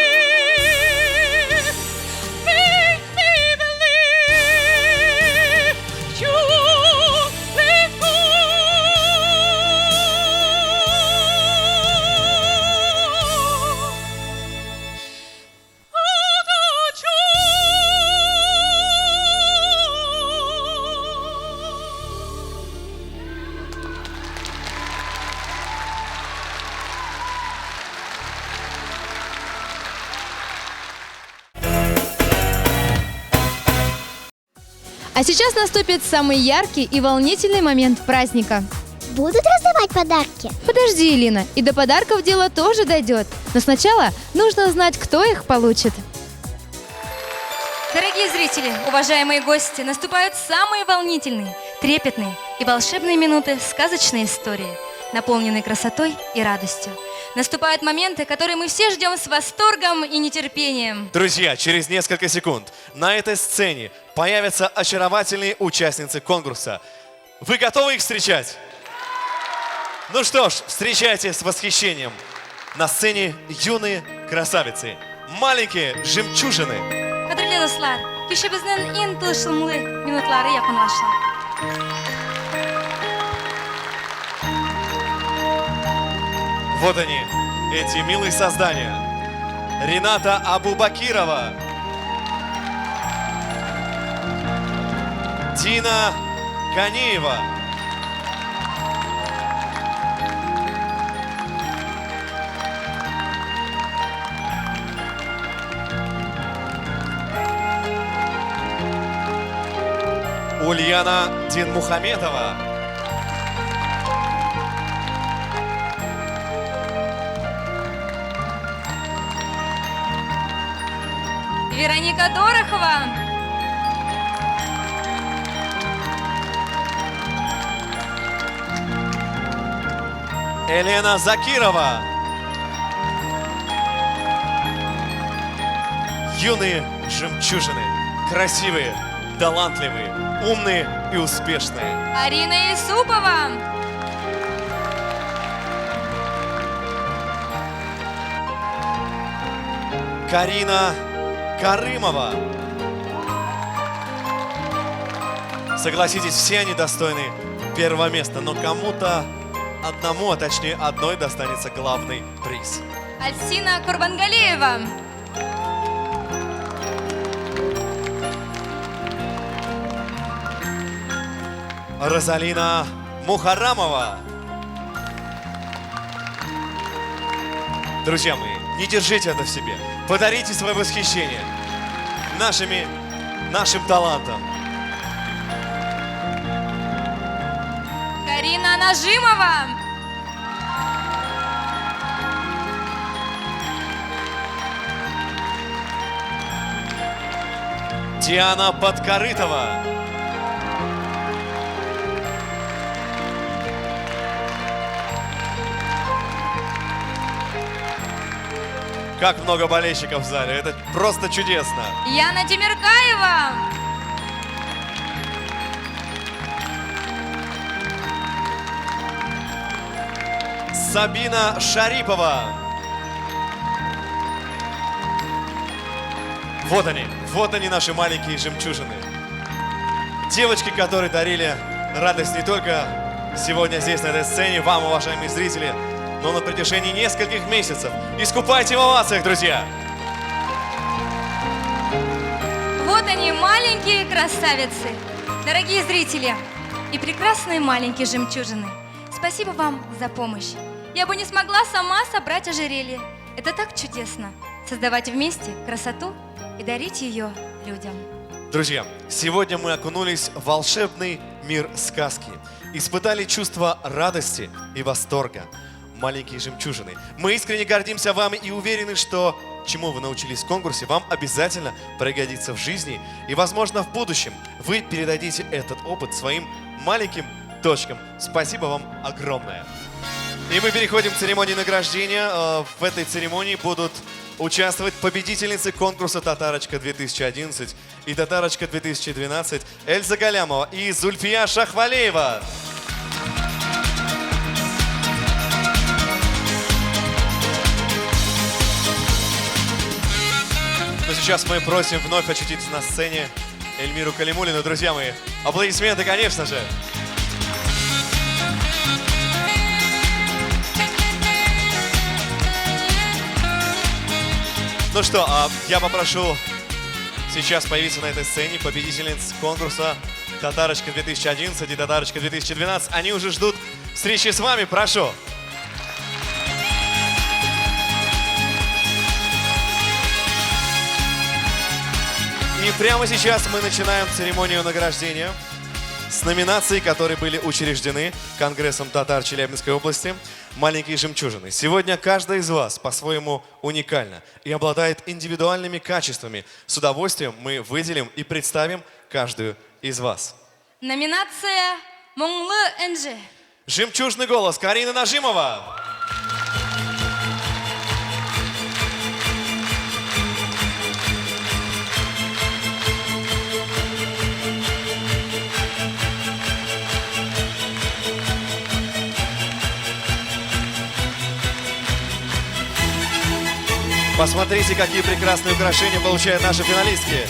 Make me believe you won't let go. А сейчас наступит самый яркий и волнительный момент праздника. Будут раздавать подарки? Подожди, Элина, и до подарков дело тоже дойдет. Но сначала нужно узнать, кто их получит. Дорогие зрители, уважаемые гости, наступают самые волнительные, трепетные и волшебные минуты сказочной истории, наполненные красотой и радостью. Наступают моменты, которые мы все ждем с восторгом и нетерпением. Друзья, через несколько секунд на этой сцене появятся очаровательные участницы конкурса. Вы готовы их встречать? Ну что ж, встречайте с восхищением. На сцене юные красавицы, маленькие жемчужины. Кадерле дуслар, кичәбезнең иң тылсымлы минутлары якынлаша. Вот они, эти милые создания. Рената Абубакирова, Дина Ганиева, Ульяна Динмухаметова, Вероника Дорохова, Елена Закирова. Юные жемчужины, красивые, талантливые, умные и успешные. Арина Исупова, Карина Карымова. Согласитесь, все они достойны первого места, но кому-то одному, а точнее одной, достанется главный приз. Альсина Курбангалиева, Розалина Мухарамова. Друзья мои, не держите это в себе. Подарите свое восхищение нашим талантам. Карина Нажимова, Диана Подкорытова, Как много болельщиков в зале, это просто чудесно. Яна Тимиркаева, Сабина Шарипова. Вот они, наши маленькие жемчужины. Девочки, которые дарили радость не только сегодня здесь, на этой сцене, вам, уважаемые зрители, но на протяжении нескольких месяцев. Искупайте в овациях, друзья! Вот они, маленькие красавицы, дорогие зрители и прекрасные маленькие жемчужины. Спасибо вам за помощь. Я бы не смогла сама собрать ожерелье. Это так чудесно – создавать вместе красоту и дарить ее людям. Друзья, сегодня мы окунулись в волшебный мир сказки. Испытали чувство радости и восторга. Маленькие жемчужины. Мы искренне гордимся вами и уверены, что чему вы научились в конкурсе, вам обязательно пригодится в жизни. И, возможно, в будущем вы передадите этот опыт своим маленьким дочкам. Спасибо вам огромное. И мы переходим к церемонии награждения. В этой церемонии будут участвовать победительницы конкурса «Татарочка-2011» и «Татарочка-2012» Эльза Галямова и Зульфия Шахвалеева. Но сейчас мы просим вновь очутиться на сцене Эльмиру Калимуллину. Друзья мои, аплодисменты, конечно же. Ну что, я попрошу сейчас появиться на этой сцене победительниц конкурса «Татарочка-2011» и «Татарочка-2012». Они уже ждут встречи с вами. Прошу. И прямо сейчас мы начинаем церемонию награждения. С с номинацией, которые были учреждены Конгрессом татар Челябинской области «Маленькие жемчужины». Сегодня каждая из вас по-своему уникальна и обладает индивидуальными качествами. С удовольствием мы выделим и представим каждую из вас. Номинация «Моңлы энҗе». Жемчужный голос Карина Нажимова. Посмотрите, какие прекрасные украшения получают наши финалистки.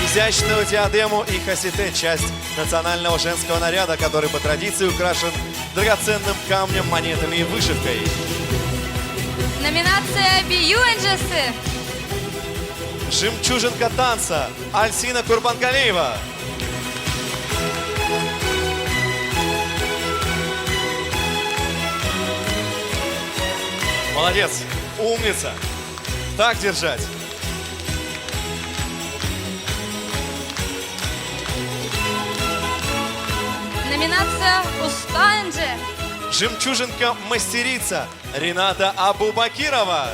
Изящную диадему и хасите – часть национального женского наряда, который по традиции украшен драгоценным камнем, монетами и вышивкой. Номинация «Бию энҗесе». Жемчужинка танца Альсина Курбангалиева. Молодец, умница. Так держать. Номинация «Оста энҗе». Жемчужинка-мастерица Рената Абубакирова.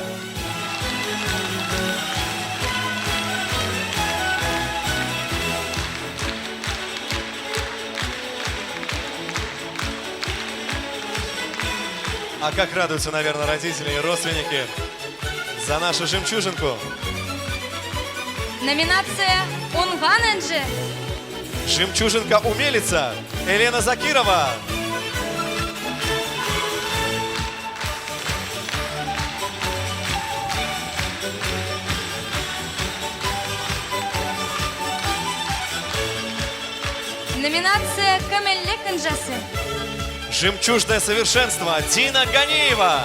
А как радуются, наверное, родители и родственники за нашу жемчужинку. Номинация «Уңган энҗе». Жемчужинка-умелица Елена Закирова. Номинация «Камиллек энҗесе». Жемчужное совершенство Дина Ганиева.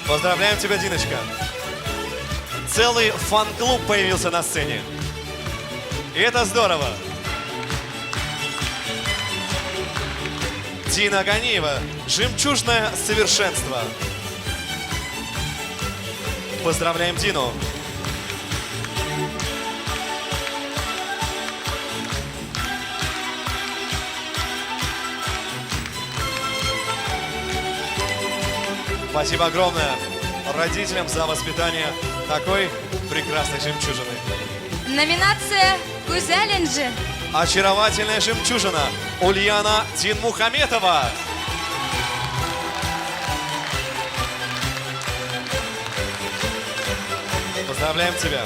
Поздравляем тебя, Диночка. Целый фан-клуб появился на сцене. И это здорово. Дина Ганиева. Жемчужное совершенство. Поздравляем Дину. Спасибо огромное родителям за воспитание такой прекрасной жемчужины. Номинация «Гүзәл энҗе». Очаровательная жемчужина Ульяна Динмухаметова. Поздравляем тебя.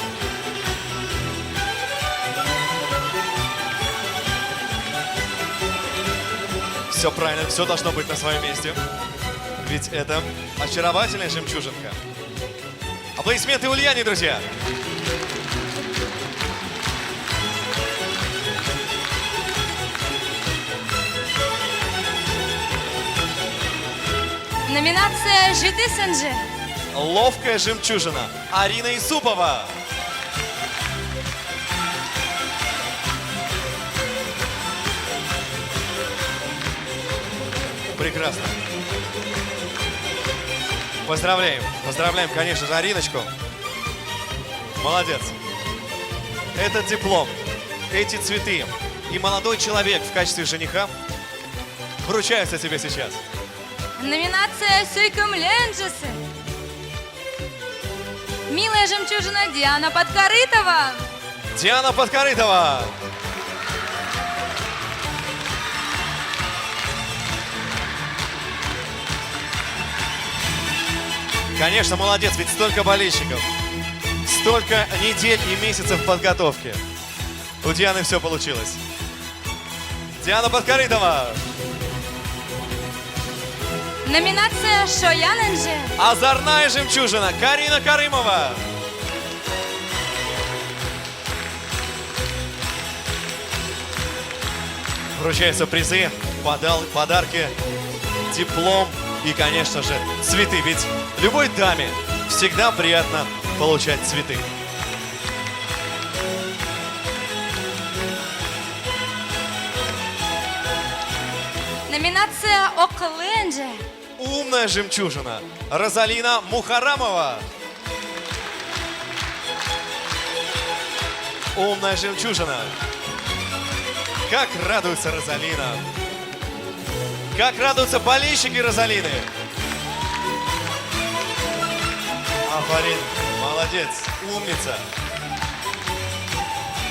Все правильно, все должно быть на своем месте. Ведь это очаровательная жемчужинка. Аплодисменты Ульяне, друзья! Номинация «Җитез энҗе». Ловкая жемчужина Арина Исупова. Прекрасно. Поздравляем. Поздравляем, конечно же, Ариночку. Молодец. Этот диплом, эти цветы и молодой человек в качестве жениха вручаются тебе сейчас. Номинация «Сөйкемле энҗесе». Милая жемчужина Диана Подкорытова. Диана Подкорытова. Конечно, молодец, ведь столько болельщиков, столько недель и месяцев подготовки. У Дианы все получилось. Диана Подкорытова. Номинация «Шаян энҗе». Озорная жемчужина Карина Карымова. Вручаются призы, подарки, диплом и, конечно же, цветы. Ведь любой даме всегда приятно получать цветы. Номинация «Акыллы энҗе». Умная жемчужина Розалина Мухарамова. Умная жемчужина. Как радуется Розалина. Как радуются болельщики Розалины. Афарин, молодец, умница.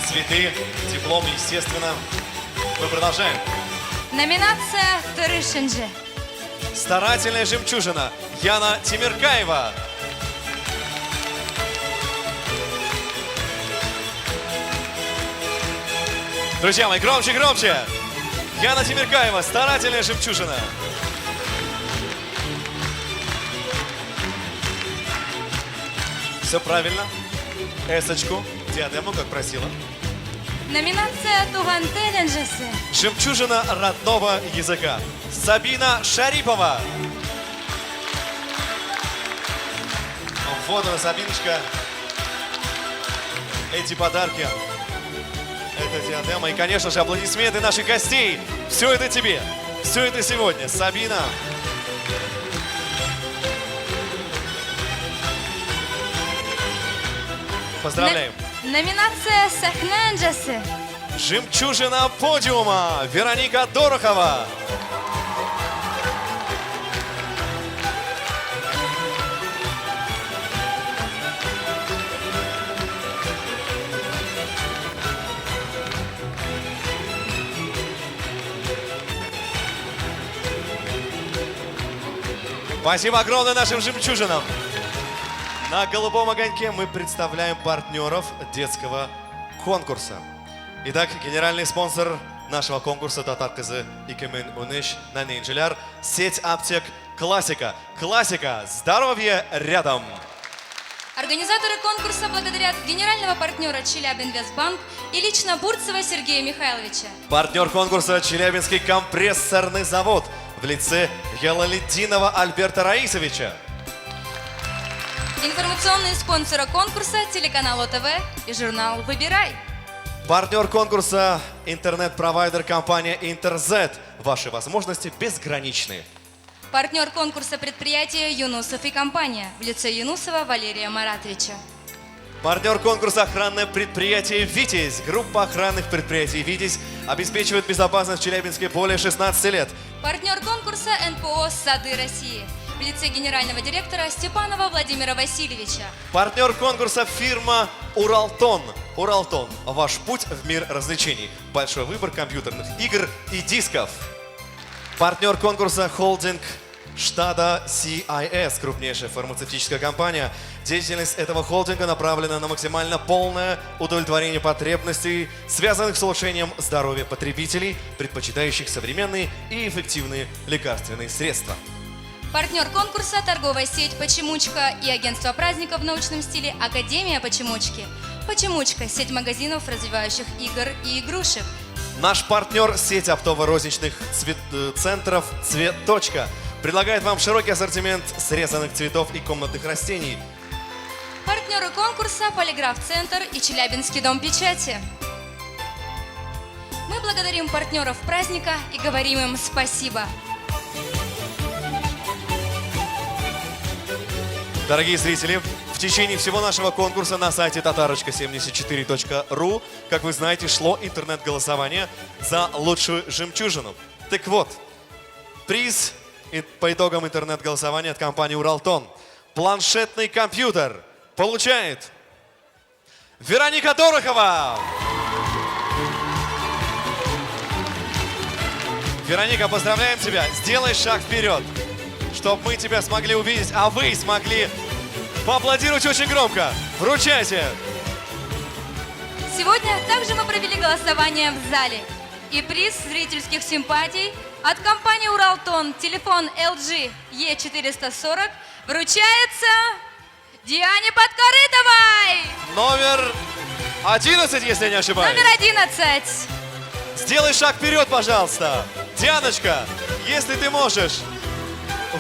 Цветы, диплом, естественно. Мы продолжаем. Номинация «Тырыш энҗе». Старательная жемчужина Яна Тимиркаева. Друзья мои, громче, громче! Яна Тимиркаева, старательная жемчужина. Все правильно. Эсочку, диадему, как просила. Номинация «Туган тел энҗесе». Жемчужина родного языка. Сабина Шарипова. Вот она, Сабиночка. Эти подарки. Это диадема. И, конечно же, аплодисменты наших гостей. Все это тебе. Все это сегодня. Сабина. Поздравляем. Номинация «Сәхнә энҗесе». Жемчужина подиума Вероника Дорохова. Спасибо огромное нашим жемчужинам. На «Голубом огоньке» мы представляем партнеров детского конкурса. Итак, генеральный спонсор нашего конкурса «Татар кызы 2013 Нәни энҗеләр» сеть аптек «Классика». Классика! Здоровье рядом! Организаторы конкурса благодарят генерального партнера Челябинвестбанк и лично Бурцева Сергея Михайловича. Партнер конкурса «Челябинский компрессорный завод» в лице Ялалетдинова Альберта Раисовича. Информационные спонсоры конкурса – телеканал ОТВ и журнал «Выбирай». Партнер конкурса – интернет-провайдер компания «Интерзет». Ваши возможности безграничны. Партнер конкурса предприятия «Юнусов и компания» в лице Юнусова Валерия Маратовича. Партнер конкурса охранное предприятие «Витязь». Группа охранных предприятий «Витязь» обеспечивает безопасность в Челябинске более 16 лет. Партнер конкурса НПО «Сады России» в лице генерального директора Степанова Владимира Васильевича. Партнер конкурса фирма «Уралтон». «Уралтон» – ваш путь в мир развлечений. Большой выбор компьютерных игр и дисков. Партнер конкурса холдинг Штада CIS, крупнейшая фармацевтическая компания. Деятельность этого холдинга направлена на максимально полное удовлетворение потребностей, связанных с улучшением здоровья потребителей, предпочитающих современные и эффективные лекарственные средства. Партнер конкурса – торговая сеть «Почемучка» и агентство праздников в научном стиле «Академия Почемучки». «Почемучка» – сеть магазинов, развивающих игр и игрушек. Наш партнер – сеть оптово-розничных центров «Цветочка» предлагает вам широкий ассортимент срезанных цветов и комнатных растений. Партнеры конкурса – «Полиграф-центр» и Челябинский дом печати. Мы благодарим партнеров праздника и говорим им спасибо. Дорогие зрители, в течение всего нашего конкурса на сайте tatarочка74.ru, как вы знаете, шло интернет-голосование за лучшую жемчужину. Так вот, приз по итогам интернет-голосования от компании «Уралтон». Планшетный компьютер получает Вероника Дорохова. Вероника, поздравляем тебя. Сделай шаг вперед, чтобы мы тебя смогли увидеть, а вы смогли поаплодировать очень громко. Вручайте. Сегодня также мы провели голосование в зале. И приз зрительских симпатий от компании «Уралтон» телефон LG E440 вручается Диане Подкорытовой. Номер 11, если я не ошибаюсь. Номер 11. Сделай шаг вперед, пожалуйста. Дианочка, если ты можешь.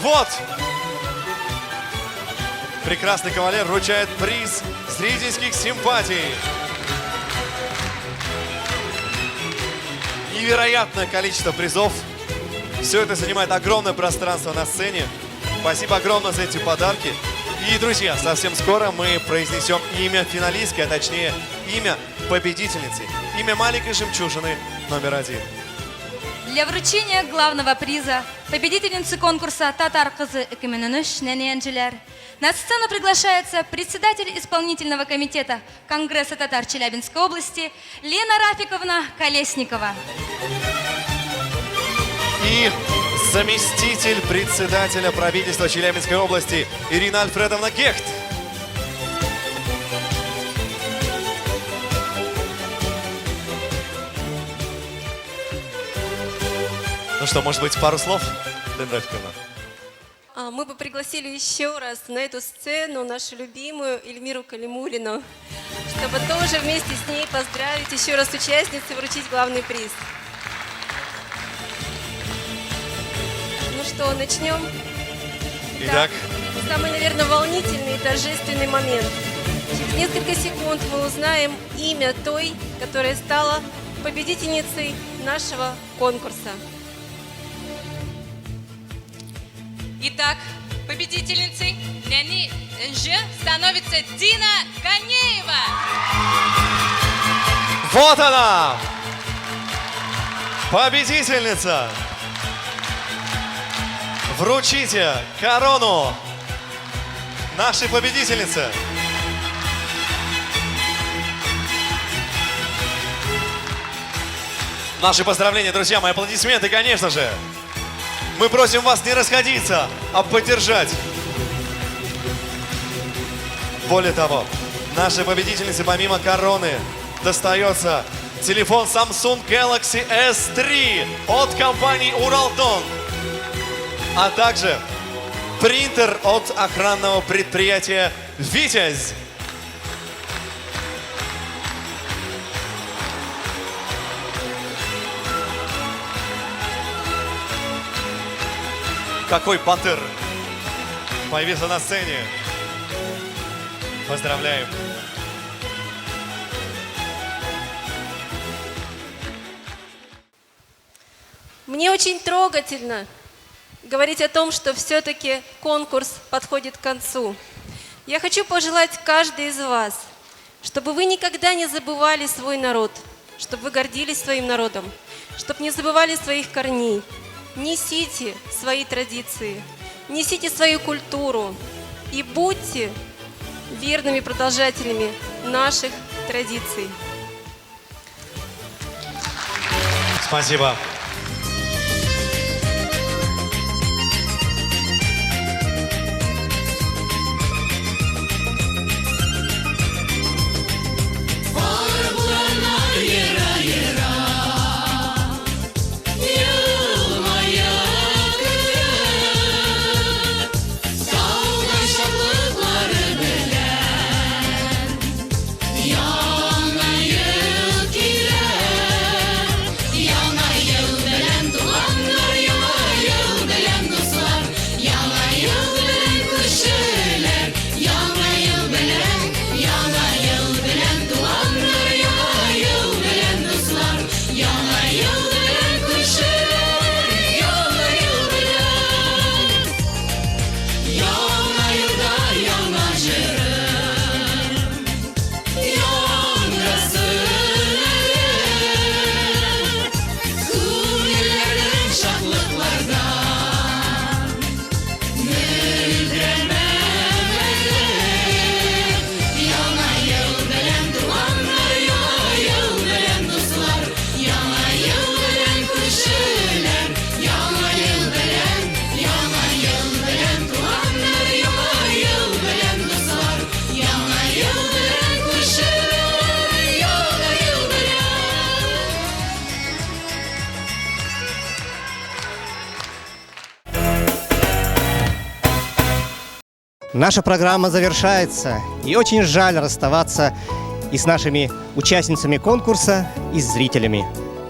Вот. Прекрасный кавалер вручает приз зрительских симпатий. Невероятное количество призов. Все это занимает огромное пространство на сцене. Спасибо огромное за эти подарки. И, друзья, совсем скоро мы произнесем имя финалистки, а точнее имя победительницей. Имя маленькой жемчужины номер 1. Для вручения главного приза победительницы конкурса «Татар кызы 2013 Нәни Энҗеләр» на сцену приглашается председатель исполнительного комитета Конгресса татар Челябинской области Лена Рафиковна Колесникова. И заместитель председателя правительства Челябинской области Ирина Альфредовна Гехт. Ну что, может быть, пару слов, Лена Рафиковна? Мы бы пригласили еще раз на эту сцену нашу любимую Эльмиру Калимуллину, чтобы тоже вместе с ней поздравить еще раз участниц и вручить главный приз. Ну что, начнем? Итак. Самый, наверное, волнительный и торжественный момент. Через несколько секунд мы узнаем имя той, которая стала победительницей нашего конкурса. Итак, победительницей Нәни Энҗе становится Дина Ганеева. Вот она! Победительница! Вручите корону нашей победительнице. Наши поздравления, друзья мои, аплодисменты, конечно же. Мы просим вас не расходиться, а поддержать. Более того, нашей победительнице помимо короны достается телефон Samsung Galaxy S3 от компании Уралтон, а также принтер от охранного предприятия «Витязь». Какой батыр появился на сцене. Поздравляем. Мне очень трогательно говорить о том, что все-таки конкурс подходит к концу. Я хочу пожелать каждой из вас, чтобы вы никогда не забывали свой народ, чтобы вы гордились своим народом, чтобы не забывали своих корней. Несите свои традиции, несите свою культуру и будьте верными продолжателями наших традиций. Спасибо. Кар бураннар ера-ера, елмая көлеп, таудай шатлыклары белән Яңа ел килә. Яңа ел белән туганнар, яңа ел белән дуслар, яңа ел белән күршеләр, яңа ел белән, яңа ел белән туганнар, яңа ел белән дуслар, яңа ел белән күршеләр, яңа ел белән. Яңа елда яңа җырым яңгырасын әле, күңелләрнең шатлыклардан мөлдерәмә әле. Яңа ел белән туганнар, яңа ел белән дуслар, яңа ел белән күршеләр, яңа ел белән, яңа ел белән туганнар, яңа ел белән дуслар, яңа ел белән күршеләр, яңа ел белән. Наша программа завершается, и очень жаль расставаться и с нашими участницами конкурса, и с зрителями.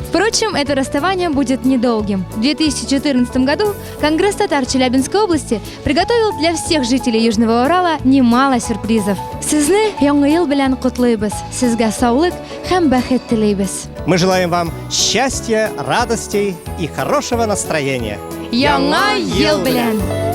Впрочем, это расставание будет недолгим. В 2014 году Конгресс татар Челябинской области приготовил для всех жителей Южного Урала немало сюрпризов. Сезне Яңа ел белән котлыйбыз. Сезгә саулык һәм бәхет телибез. Мы желаем вам счастья, радостей и хорошего настроения. Яңа ел белән!